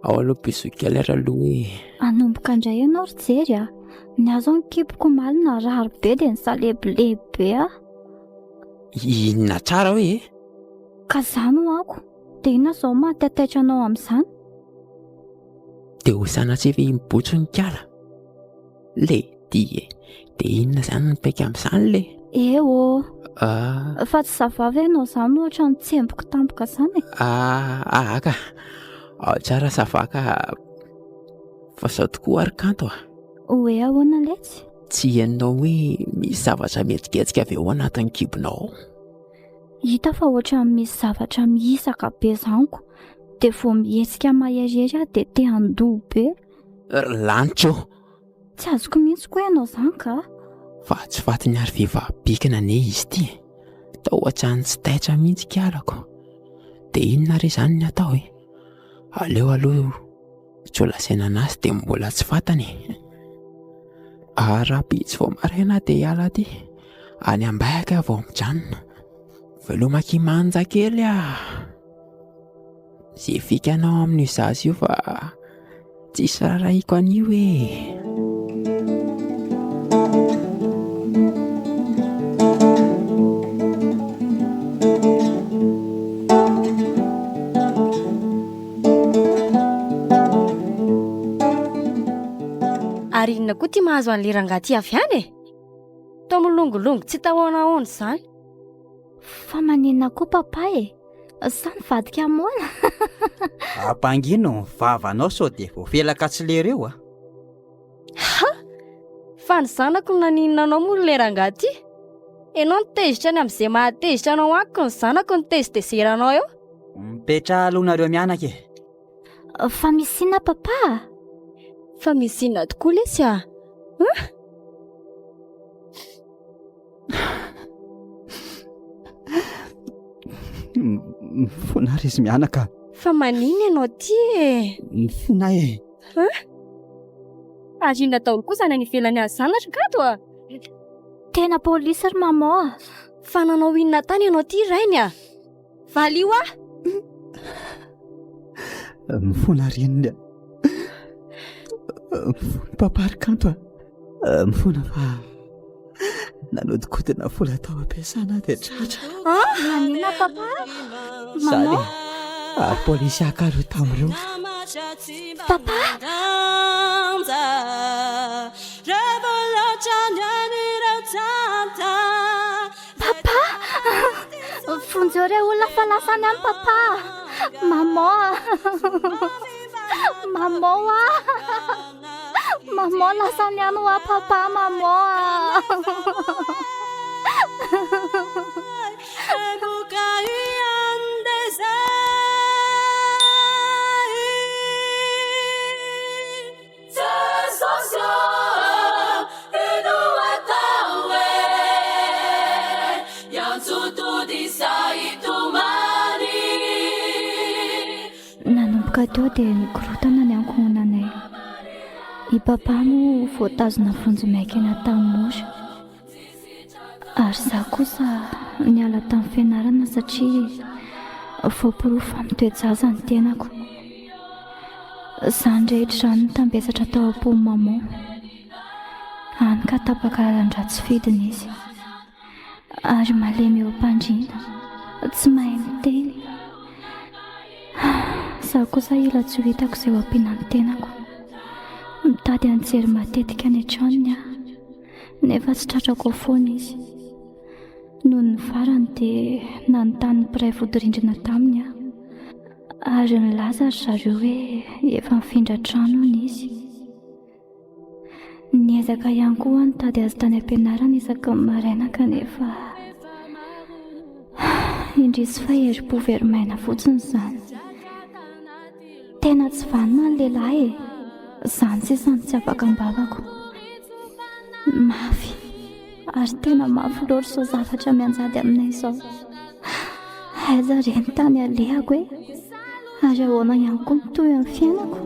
Ao aloha bisous kely ary aloha e! Hanomboka indray ianao ry Jery a! Ny ahy izao ny kiboko omaly narary be dia nisalebolebo be aho. Inona tsara hoe e? Ka izany ho ako! Dia inona izao mahataitaitra anao amin'izany? Dia ho sanatria ve hibotso ny kala? Le ty e! Dia inona izany ny paika amin'izany le? Eh ô! Ah. Fa tsy ça va ve ianao izany ohatra ny tsemboka tampoka izany e? Ah, ah ka! Ao tsara ça va ka! Fa izao tokoa ary kanto a! Hoe ahoana letsy? Tsy henonao hoe misy zavatra mihetsiketsika avy ao anatin'ny kibonao ao? Hita fa ohatran'ny misy zavatra mihisaka be izany ko! Dia vao mihetsika maherihery aho dia te handoa be. Ry lanitra ô! Tsy azoko mihitsy koa ianao izany ka! Fa tsy fatin'ny ary vehivavy bikina anie izy ity e! Toa ohatran'ny tsy taitra mihitsy kialako. Dia inona re izany ny atao e? Aleo aloha tsy ho lazaina an'azy dia mbola tsy fantany e! Ary rahampitso vao maraina aho dia hiala aty, any Ambahiaka aho vao mijanona. Veloma akia manja kely ah! Ze fikanao amin'io zaza io fa tsisy rarahiko an'io e. Ary inona koa ty mahazo an'le rangahy ty avy any e? Toa milongilongy tsy hita ahoana ahoana izany. Fa maninona koa papa e? Sa nivadika moana? Ampangino ny vavanao sao dia voafelaka tsy lery eo a! Ha! Fa ny zanako no naninona anao moa ry le rangahy ty? Ianao no tezitra any amin'izay mahatezitra anao any ko ny zanako no tezitezera anao eo. Mipetraha aloha nareo mianaka e! Fa misy inona papa a? Fa misy inona tokoa lesy a? Hein? Mifona ary izy mianaka. Fa maninona ianao ty e? Mifona e. Hein? Ary inona daholo koa izany any ivelany any izany ry Kado a? Tena polisy ry maman a. Fa nanao inona tany ianao ty rainy a? Valio aho! Mifona reniny a. Mifona papa ry kanto a. Mifona fa nanodikodina vola tao am-piasana dia tratra. Maninona papa? Zany e. Ary polisy haka ireo tamin'ireo. Papa! Papa! Vonjeo re olona fa lasa any aminy papa! Maman! Maman oa! Maman lasa any aminy oa papa maman! Nanomboka teo dia nikorontana ny ankohonanay. I Papa moa voatazona vonjimaika eny Antanimora. Ary izaho kosa niala tamin'ny fianarana satria voaporofo fa mitoe-jaza ny tenako. Izany rehetra izany nitambesatra tao am-pon'i maman. Hany ka tapaka lalan-drà tsy fidiny izy. Ary malemy eo am-pandriana, tsy mahay miteny. Izaho kosa hila tsy ho hitako izay ho ampiana ny tenako. Mitady an'i Jery matetika any an-tranony aho, nefa tsy tratrako ao foana izy. Nony ny farany dia nanontany ny mpiray vodirindrina taminy aho, ary nilaza ry zareo hoe efa nifindra trano hono izy. Niezaka ihany koa aho nitady azy tany am-pianarana isaky ny maraina kanefa indrisy fa herim-po very maina fotsiny izany. Tena tsy vanona ny lehilahy e! Izany sisa no tsy afaka am-bavako. Mafy, ary tena mafy loatra izao zavatra mianjady aminay izao. Aiza re ny tany alehako e? Ary ahoana ihany koa ny tohin'ny fiainako?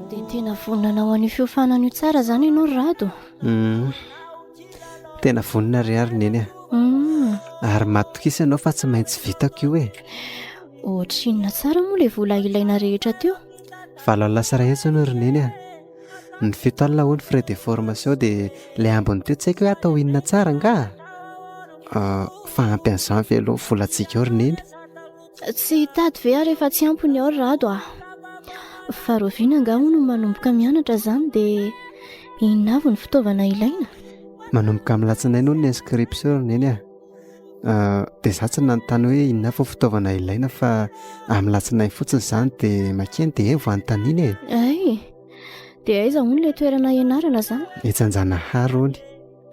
Dia tena vonona hanao an'io fiofanana io tsara izany ianao ry Rado? Hum. Tena vonona re ary Neny a. Hum. Ary matokisa ianao fa tsy maintsy vitako io e. Ohatrinona tsara moa ilay vola ilaina rehetra teo? 18 iray hono ry Neny a. Ny 7 alina hono frais de formation dia ilay ambiny teo tsy haiko hoe atao inona tsara angaha? Ah, fa ampy an'izany ve aloha ny volantsika ao ry Neny? Tsy hitady ve aho rehefa tsy ampy ny ao ry Rado a? Fa rahoviana angaha hono no manomboka mianatra izany dia inona avy ny fitaovana ilaina? Manomboka amin'ny alatsinainy hono ny inscription ry Neny a. Ah, dia izaho tsy nanontany hoe inona avy ny fitaovana ilaina fa amin'ny alatsinainy fotsiny izany dia makeny dia eny vao anontaniana e. Ay, dia aiza hono ilay toerana hianarana izany? Etsy Anjanahary hono.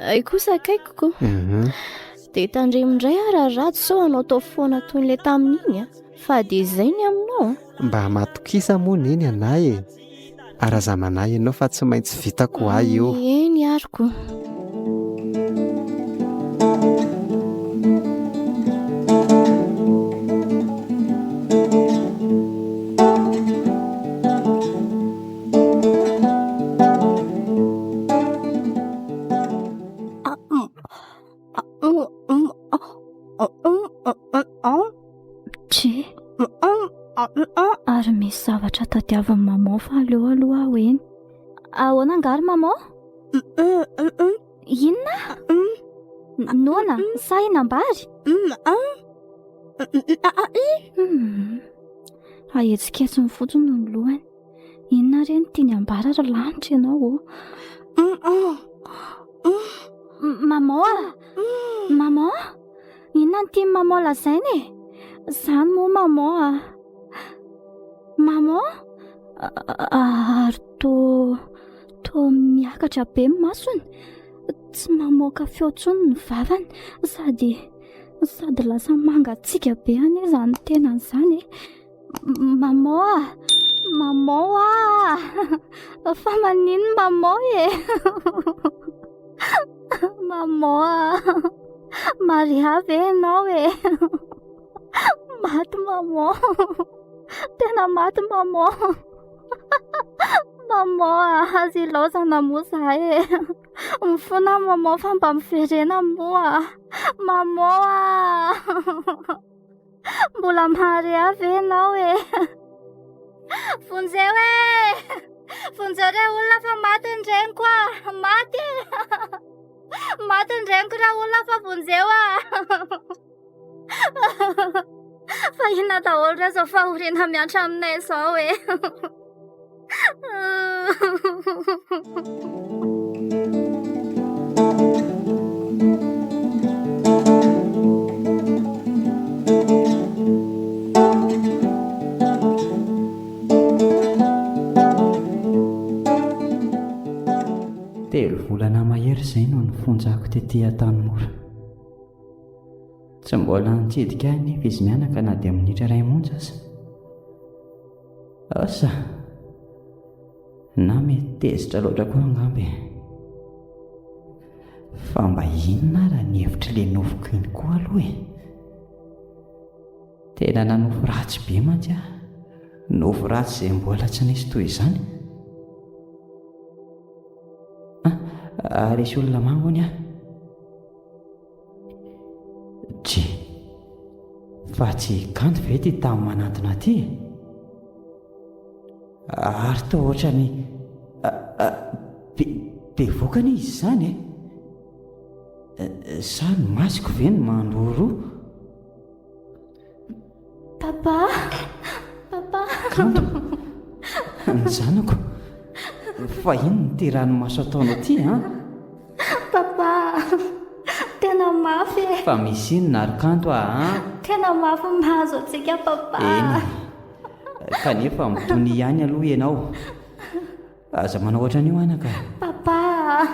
Ay kosa akaikiko ko. Mhm. Dia tandremo indray aho raha Rado sao hanao tao foana toy ilay tamin'iny a. Fa dia izay ny aminao a. Mba matokisa moa Neny anah e. Ary aza manahy ianao fa tsy maintsy vitako ho ahy io. Eny ary ko. Dre. Ary misy zavatra tadiavin'i maman fa aleo aloha aho eny. Ahoana angaha ry maman? Inona? Noana sa hinam-bary? Hmm. Ahetsiketsiny fotsiny ny lohany. Inona re no tiany ambara ry lanitra ianao ô? Maman a! Maman! Inona no tian'i maman lazaina e? Izany moa maman a! Maman! Ary toa toa miakatra be ny masony. Tsy mamoaka feo intsony ny vavany sady sady lasa mangatsiaka be anie izany tenany izany e. Maman a! Maman a! Fa maninona maman e? Maman a! Maria ve ianao e? Maty maman! Tena maty maman! Maman a! Aza ilaozana moa izahay e! Mifona maman fa mba miverena moa! Maman a! Mbola mahare ahy ve ianao e? Vonjeo e! Vonjeo re olona fa maty ny reniko a! Maty e! Maty ny reniko ra olona fa vonjeo a! Fa inona daholo re izao fahoriana miantra aminay izao e? Telo volana mahery izay no nifonjako tety Antanimora. Tsy mbola nitsidika ahy nefa izy mianaka na dia minitra iray monja aza. Asa! Na mety tezitra loatra koa angamba e. Fa mba inona ara ny hevitr'ilay nofiko iny koa aloha e? Tena nanofy ratsy be mantsy aho. Nofy ratsy izay mbola tsy nisy toy izany. Ah, resy olona manga hono aho. Dry. Fa tsy kanto ve ity tany manantona ity e? Ary toa ohatran'ny... Bevoka anie izy izany e! Sa ny masoko ve no mandroroa? Papa! Papa! Kanto! Ny zanako! Fa inona ity ranomaso ataonao ity an? Papa! Tena mafy e! Fa misy inona ry Kanto a an? Tena mafy ny mahazo antsika Papa! Eny e! Kanefa mitonia ihany aloha ianao. Aza manao ohatran'io anaka a! Papa a!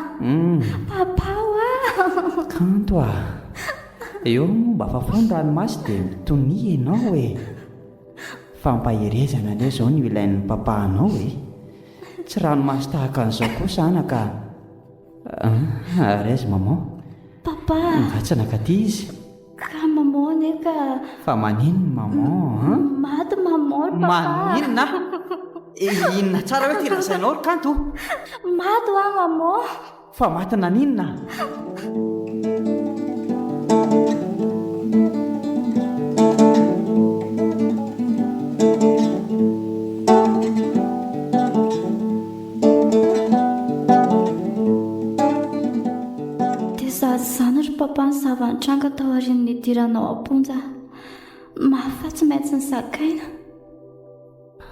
Papa oa! Kanto a! Eo moa mba fafao ny ranomaso dia mitonia ianao e! Fampaherezana anie izao no ilain'ny papa anao e! Tsy ranomaso tahaka an'izao kosa anaka a! Ary aiza maman? Papa a! Nga tsy nankaty izy? Ka maman anie ka. Fa maninona maman an? Maty maman ry papa. Maninona? Inona tsara hoe ity lazainao ry Kanto? Maty hoa maman. Fa maty naninona? Dia sady izany ry papa ny zava-nitranga taorian'ny nidiranao am-ponja. Mafy fa tsy maintsy nozakaina.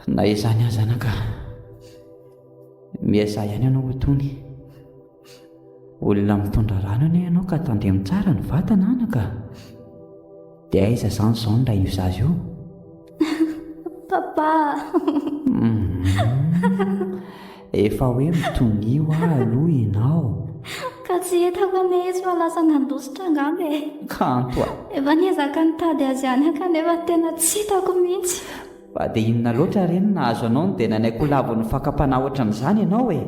Na izany aza anaka, miezaha ihany ianao ho tony. Olona mitondra rano anie ianao ka tandremo tsara ny vatana anaka. Dia aiza izany izao ny rain'io zaza io? Papa! Efa hoe mitonia hoa aloha ianao. Ka tsy hitako anie izy fa lasa nandositra angamba e. Kanto a! Efa niezaka nitady azy ihany aho kanefa tena tsy hitako mihitsy. Fa dia inona loatra re no nahazo anao no dia nanaiky ho lavon'ny fakam-panahy ohatran'izany ianao e?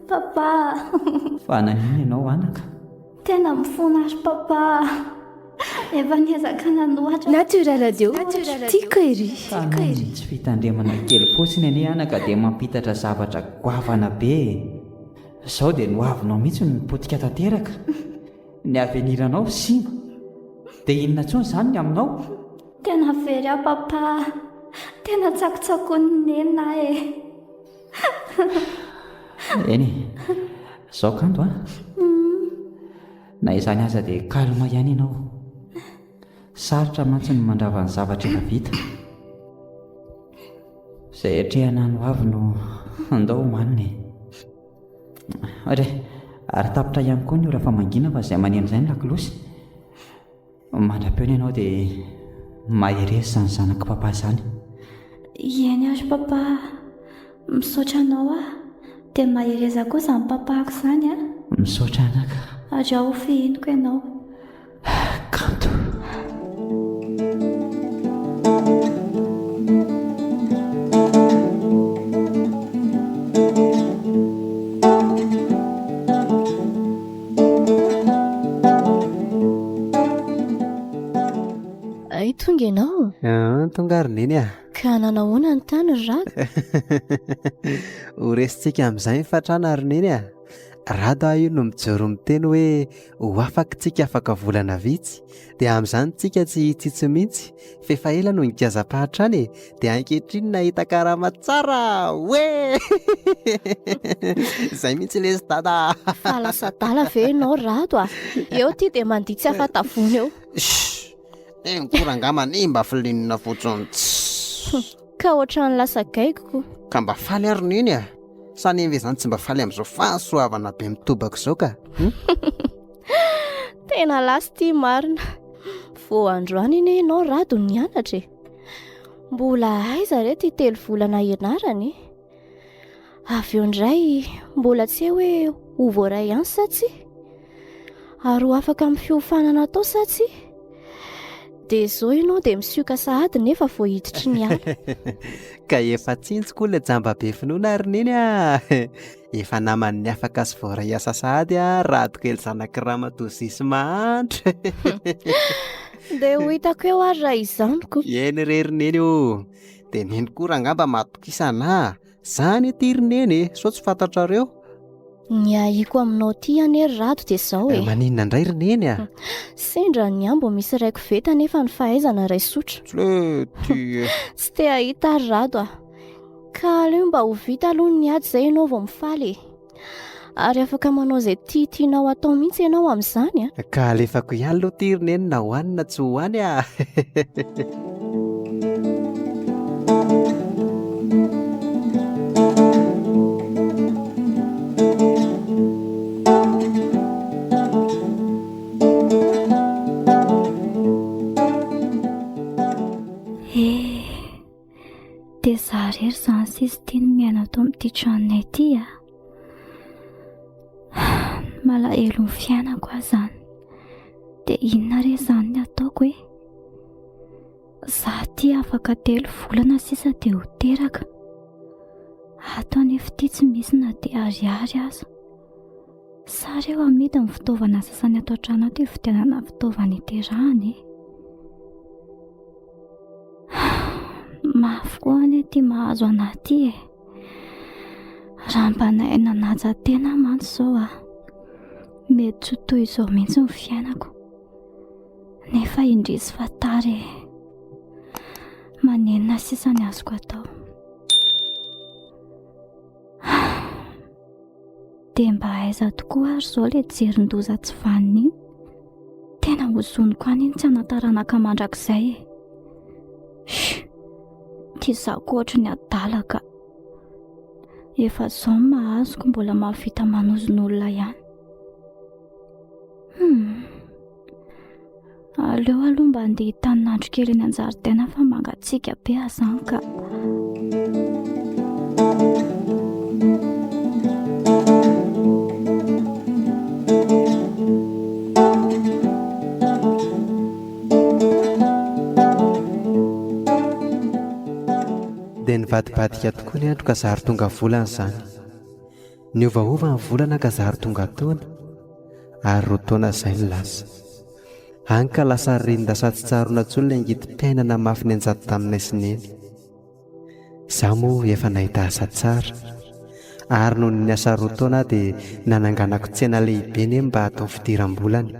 Papa! Fa naninona ianao anaka? Tena mifona ry papa a! Efa niezaka nanohatra. Natura Radio, tiako ery. Fa noho ny tsy fitandremana kely fotsiny anie anaka dia mampitatra zavatra goavana be e! Izao dia ny hoavinao mihitsy no potika tanteraka. Ny avenir-nao simba. Dia inona intsony izany ny aminao? Tena very aho papa a! Tena tsakotsakoin'i Neny aho e! Eny e! Izao kanto a! Na izany aza dia calme ihany ianao. Sarotra mantsy ny mandrava ny zavatra efa vita. Izay atrehana ny hoavy no andao homanina e. Re, ary tapitra ihany koa ny ora famangiana fa izay maneno izay ny lakolosy. Mandra-peona ianao dia mahereza izany zanak'i papa izany. Eny ary papa a! Misaotra anao aho. Dia mahereza koa izany papako izany a! Misaotra anaka. Ary ao ho fihiniko ianao. Kanto. Ay, tonga ianao? Ah, tonga ary neny ah. Ka nanahoana ny tany ry Rado? Ho resintsika amin'izay ny fatrana ry neny ah. Rado aho io no mijoro miteny hoe ho afaka tsika afaka volana vitsy. Dia amin'izany tsika tsy hitsitsy mihitsy. F'efa ela no nigiazam-pahatrana e! Dia ankehitriny nahita karama tsara! Oe! Izay mihitsy lesy dada a! Fa lasa adala ve ianao ry Rado a? Eo ity dia mandihy tsy afa-tavony eo. Shh! Teny koa rangahy manimba filinina fotsiny tss! Ka ohatran'ny lasa gaigy ko. Ka mba faly ary neny a! Sa neny ve izany tsy mba faly amin'izao fahasoavana be mitobaka izao ka? Hum? Tena lasa ity marina. Vao androany anie ianao Rado no nianatra e. Mbola aiza re ity telo volana ianarana e? Avy eo indray mbola tsy hay hoe ho voaray ihany sa tsia? Ary ho afaka amin'ny fiofanana atao sa tsia? Dia izao ianao dia misioka sahady nefa vao hiditry ny ala. Ka efa tsinjoko koa ilay jamba be finoana ry neny a! Efa naman'ny afaka sy voaray asa sahady a, Rado kely zanak'i Ramatoa Zisy mahantra. Dia ho hitako eo ary raha izany ko. Eny re ry neny ô! Dia neny koa rangamba matokisa anah. Zany ity ry neny e, sao tsy fantatrareo? Ny ahiako aminao ity anie ry Rado dia izao e. Maninona indray ry neny a? Sendra ny ambo misy iray koveta nefa ny fahaizana iray sotro. Tsy le ty e. Tsy te hahita ary Rado a. Ka aleo mba ho vita aloha ny ady izay ianao vao mifaly e. Ary afaka manao izay tiatianao atao mihitsy ianao amin'izany a. Ka alefako ihany aloha ity ry neny na ho any na tsy ho any a! Eh, dia za irery izany sisa ity no miaina ato amin'ity tranonay ity a. Malahelo ny fiainako aho izany. Dia inona re izany ny ataoko e? Za ity afaka telo volana sisa dia ho teraka. Ato anefa ity tsy misy na dia ariary aza. Sa reo amidy ny fitaovana sasany ato an-trano ato hividianana fitaovana hiterahana e? Mafy koa anie ity mahazo anah ity e. Raha mba nahay nanaja tena aho mantsy izao a, mety tsy ho toy izao mihitsy ny fiainako. Nefa indrisy fa tara e. Manenina sisa ny azoko atao. Dia mba aiza tokoa ary izao ilay jerin-doza tsy vanona iny? Tena hozoniko any iny tsy hanan-taranaka mandrakizay e. Shh! Ity izaho koa ohatry ny adala ka. Efa izao ny mahazoko mbola mahavita manozona olona ihany. Hmm. Aleo aloha mba handeha hitanin'andro kely eny an-jaridaina fa mangatsiaka be azany ka. Dia nivadibadika tokoa ny andro ka zary tonga volana izany. Niovaova ny volana ka zary tonga taona, ary roa taona izay no lasa. Hany ka lasa ririnda sady tsy tsaroana intsony ilay ngidim-piainana mafy nianjady taminay sy Neny. Izaho moa efa nahita asa tsara, ary nony niasa roa taona aho dia nananganako tsena lehibe Neny mba hatao fidiram-bolany.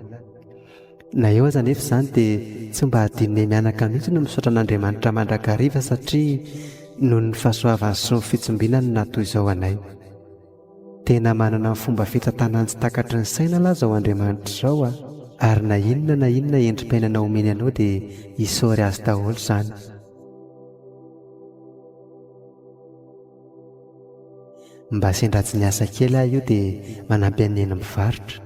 Na eo aza anefa izany dia tsy mba adinonay mianaka mihitsy ny misaotra an'Andriamanitra mandrakariva satria noho ny fahasoavany sy ny fitsimbinany no nahatoy izao anay. Tena manana ny fomba fitantanany tsy takatry ny saina lah izao Andriamanitra izao a! Ary na inona na inona endri-piainana omeny anao dia isaory azy daholo izany. Mba sendra tsy niasa kely aho io dia manampy an'i Neny mivarotra.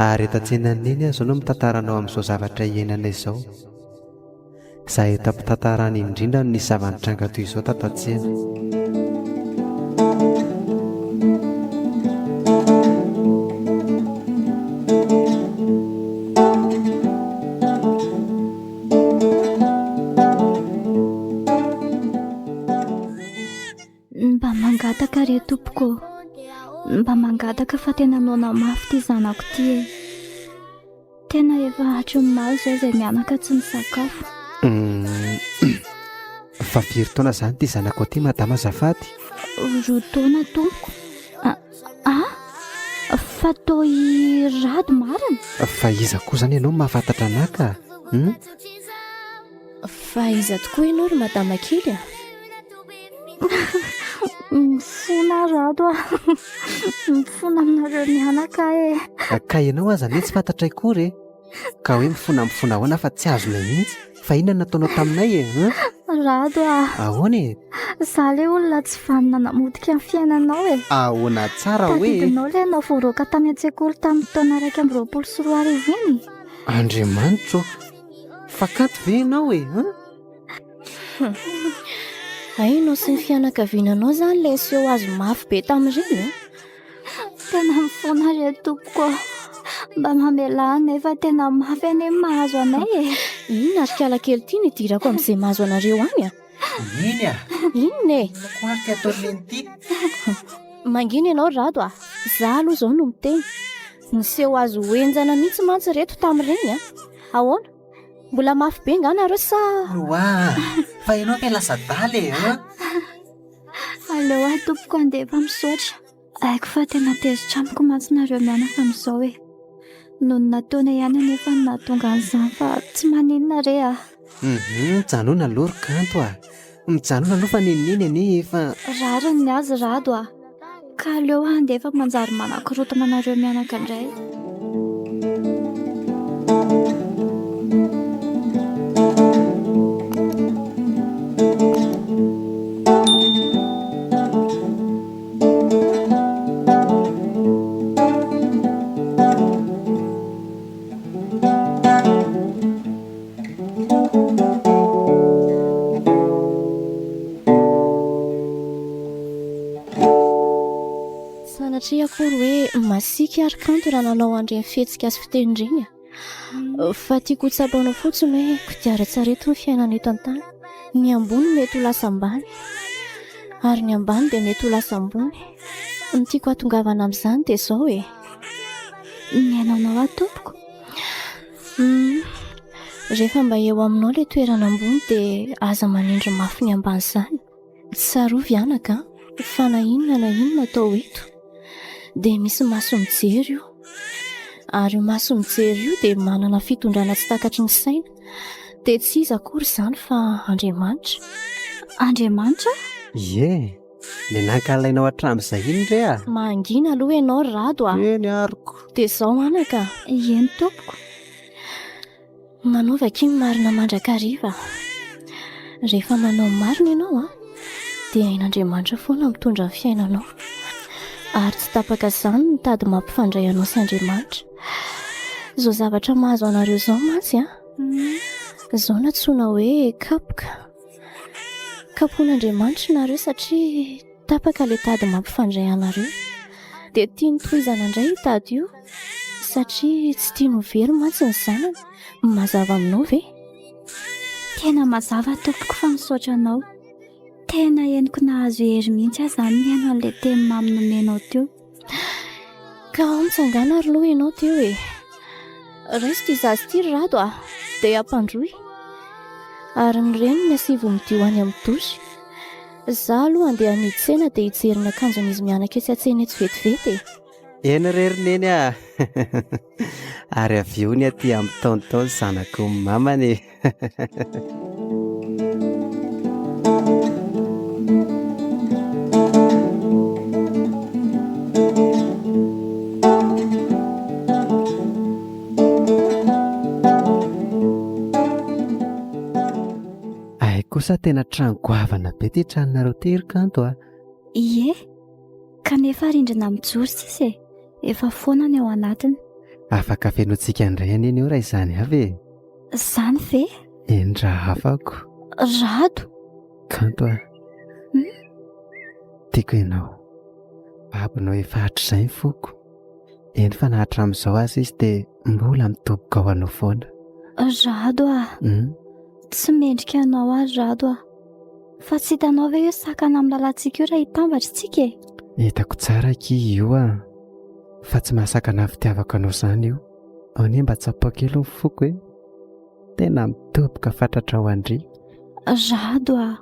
Ary eto an-tsenan'i Neny aho izao no mitantara anao amin'izao zavatra iainana izao. Izaho eto am-pitantarana indrindra no nisy zava-nitranga toy izao tato an-tsena. Mba mangataka re tompoko ô. Mba mangataka fa tena noana mafy ity zanako ity e. Tena efa hatry ny omaly izao izay mianaka tsy nisakafo. Fa firy taona izany ity zanakao ity madama azafady? Roa taona tompoko. Ah! Fa toa i Rado marina? Fa iza koa izany ianao no mahafantatra anà ka? Hum? Fa iza tokoa ianao ry madama kely a? Mifona aho Rado a! Mifona aminareo mianaka aho e! Ka ianao aza anie tsy fantatray akory e! Ka hoe mifona mifona ahoana fa tsy azonay mihitsy? Fa inona no nataonao taminay e? Hein? Rado a! Ahoana e? Za le olona tsy vanona namotika ny fiainanao e! Ahoana tsara hoe? Tadidinao ilay anao voaroaka tany an-tsekoly tamin'ny taona 2021 iny? Andriamanitro ô! Fa kanto ve ianao e? Hein? Hay ianao sy ny fianakaviananao izany ilay niseho azy mafy be tamin'ireny a! Tena mifona re tompoko ô! Mba mamelà anay fa tena mafy anie ny mahazo anay e! Inona ry kala kely ity no idirako amin'izay mahazo anareo any a? Neny a! Inona e? Inona koa ary ity ataon'i Neny ity? Mangina ianao ry Rado a! Izaho aloha izao no miteny. Niseho azy ho henjana mihitsy mantsy ireto tamin'ireny a! Ahoana? Mbola mafy be nga nareo sa? Oa! Fa ianao ve lasa adala e an? Aleo aho tompoko andeha fa misaotra. Haiko fa tena tezitra amiko mantsy nareo mianaka amin'izao e. Noho ny nataonay ihany anefa no nahatonga an'izany fa tsy maninona re a. Hum, mijanona aloha ry Kanto a. Mijanona aloha fa nenoneny anie efa. Rariny ny azy Rado a. Ka aleo handeha fa manjary manakorotana anareo mianaka indray. Sanatria akory hoe masiaka ary kanto raha nanao an'ireny fihetsika sy fiteny ireny a. Fa tiako ho tsapanao fotsiny hoe kodiaran-tsarety ny fiainana eto an-tany. Ny ambony mety ho lasa ambany, ary ny ambany dia mety ho lasa ambony. Ny tiako hahatongavana amin'izany dia izao e. Mihaino anao aho tompoko. Humm. Rehefa mba eo aminao ilay toerana ambony dia aza manindry mafy ny ambany izany. Tsarovy anaka an, fa na inona na inona atao eto dia misy maso mijery io. Ary io maso mijery io dia manana fitondrana tsy takatry ny saina. Dia tsy iza akory izany fa Andriamanitra. Andriamanitra? Ie, le nankahalainao hatramin'izay iny re a! Mangina aloha ianao ry Rado a! Eny aroko. Dia izao anaka a! Eny tompoko. Manaova akia ny marina mandrakariva. Rehefa manao ny marina ianao an, dia hain'Andriamanitra foana mitondra ny fiainanao. Ary tsy tapaka izany ny tady mampifandray anao sy Andriamanitra. Izao zavatra mahazo anareo izao mantsy an, izao no antsoina hoe kapoka. Kapohin'Andriamanitra nareo satria tapaka ilay tady mampifandray anareo. Dia tiany tohizana indray io tady io satria tsy tiany ho very mantsy ny zanany. Mazava aminao ve? Tena mazava tompoko fa misaotra anao. Tena henoko nahazo hery mihitsy aho izany nihaino an'ilay teny mamy nomenao teo. Ka ao mitsangàna ary aloha ianao teo e. Raiso ity zaza ity ry Rado a! Dia ampandroy. Ary ny reniny asivo midio any amin'ny douche. Za aloha andeha hanidy tsena dia hijery ny akanjon'izy mianaka etsy an-tsena etsy vetivety e. Eny re ry Neny a! Ary avy eo ny aty amin'ny tonton zanako mamany e! Hay kosa tena trano goavana be ity tranonareo ity ry Kanto a! Ie, kanefa rindrina mijoro sisa e, efa foana ny ao anatiny. Afaka fenointsika indray anie ny eo raha izany avy e! Izany ve? Eny raha afako. Rado! Kanto a! Hmm? Tiako ianao. Babonao efa hatrizay ny foko. Eny fa na hatramin'izao aza izy dia mbola mitoboka ho anao foana. Rado a! Hmm? Tsy mendrika anao aho ry Rado a! Fa tsy hitanao ve io sakana amin'ny lalantsika io raha hitambatra isika e? Hitako tsara akia io a! Fa tsy mahasakana ny fitiavako anao izany io. Anie mba tsapao kely ny foko e! Tena mitoboka fatratra ho an-dry. Rado a!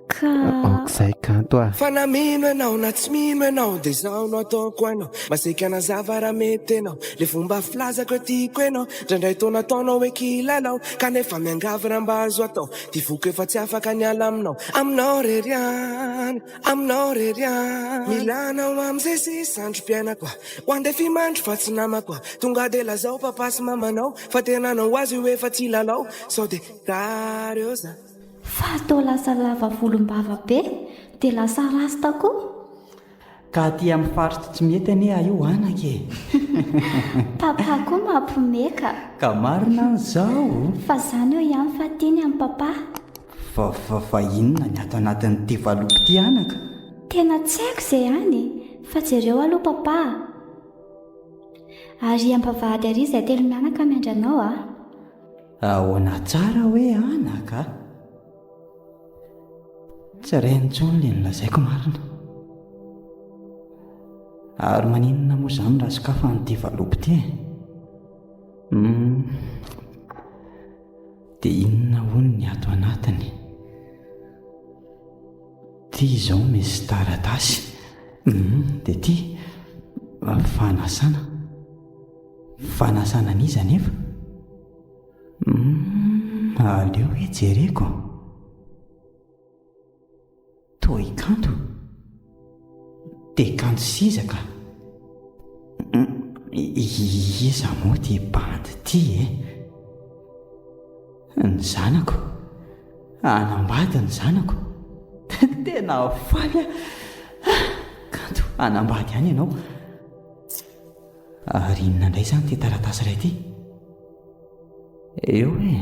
Ka. Aok'izay kanto a! Fa na mino ianao na tsy mino ianao dia izao no ataoko anao Masiaka nazava raha mety ianao Le fomba filazako hoe tiako ianao Ndraindray toa nataonao hoe kilalao Kanefa miangavy raha mba azo atao Ty foko efa tsy afaka niala aminao Aminao rery ihany Aminao rery ihany Mila anao amin'izay sisa androm-piainako Ho andefimandry fa tsy namako Tonga dia lazao papa sy mamanao Fa tena anao ho azy io efa tsy lalao Sao dia tara eo za Fa toa lasa lava volombava be dia lasa rasta koa. Ka aty amin'ny faritra tsy mety anie aho io anaka e! Papa koa mampime ka. Ka marina an'izao? Fa zany eo ihany fa tiany an'i papa. Fa fa fa inona ny ato anatin'ity valopy ity anaka? Tena tsy haiko izay any e! Fa jereo aloha papa a! Ary am-bavahady ary izay telomianaka miandry anao a! Ahoana tsara hoe anaka? Tsy reny intsony ilay nolazaiko marina. Ary maninona moa izany raha sokafana ity valopy ity e? Hum. Dia inona hono ny ato anatiny? Ity izao misy taratasy. Hum, dia ity fanasana. Fanasana an'iza anefa? Humm, aleo hoe jereko. Toa i Kanto. Dia kanto sy iza ka? Iza moa ity bandy ity e? Ny zanako. Hanambady ny zanako. Tena faly aho. Kanto, hanambady ihany ianao. Ary inona indray izany ity taratasy iray ity? Eo e.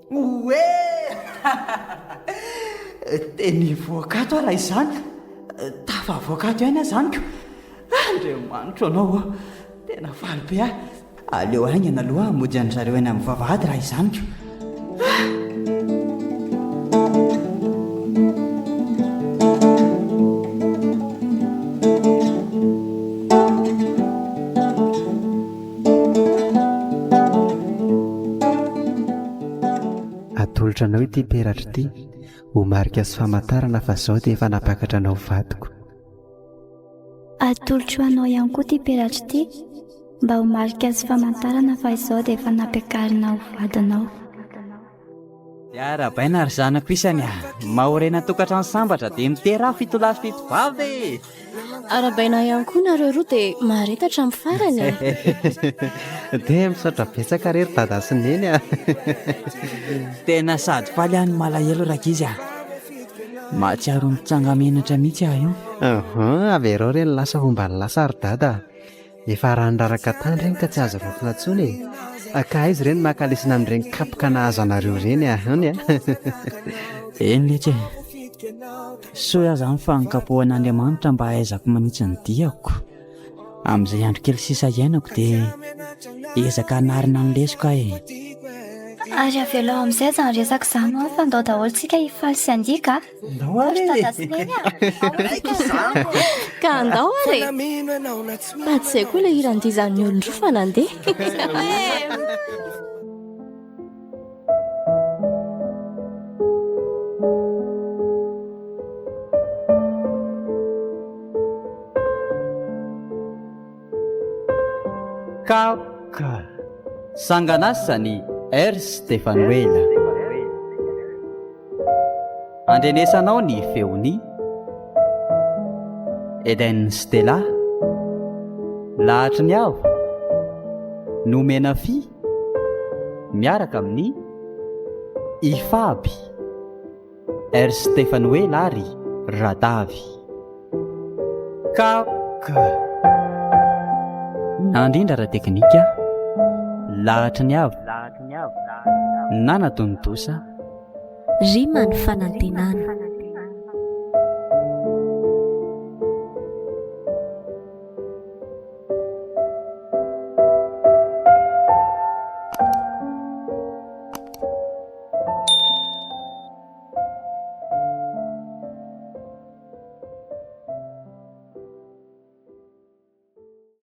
Oe! Dia nivoaka ato aho raha izany. Tafavoaka ato ihany aho izany ko. Andriamanitro anao ô. Tena faly be aho. Aleo haingana aloha hamonjy an-dry zareo eny amin'ny vavahady raha izany ko. Atolotra anao ity peratra ity ho marika sy famantarana fa izao dia efa nampakatra anao vadiko. Atolotro anao ihany koa ity peratra ity mba ho marika sy famantarana fa izao dia efa nampiakarina ho vadinao. Dia arahabaina ry zanako isany a! Mahorena tokantrano sambatra dia miteraha fitolahy sy fitovavy e! Arahabaina ihany koa nareo roa dia mahareta hatramin'ny farany e! Dia misaotra betsaka re ry dada sy neny a! Tena sady faly aho no malahelo rankizy a! Mahatsiaro mitsanga-menatra mihitsy aho io. Uhum, averao re ny lasa homba ny lasa ry dada a! Efa rano raraka tany ireny ka tsy azo raofina intsony e! Ka aiza re no maka lesona amin'ireny kapoka nahazo anareo ireny a! Hany a! Eny letsy e! Soa aho izany fa nokapohan'Andriamanitra mba hahaizako manitsy ny diako. Amin'izay andro kely sisa iainako dia hiezaka hanarina ny lesoka aho e! Ary avelao amin'izay izany resaka izany ho'a fa ndao daholo tsika hifaly sy handihy ka! Ndao ary e! Ka andao ary e! Mba tsy izay koa ilay hira andihizan'ny olon-droa fa nandeha. Kapoka. Sanganasa ny R. Stefanoela. Andrenesanao ny feon'i Eden Stella, Lahatry ny Avo, Nomena Fy, miaraka amin'i Ifaby, R. Stefanoela ary Radavy. Kapoka. Nandrindra ara-teknika, Lahatry ny Avo, Nana Tontosa. Rima ny fanantenana.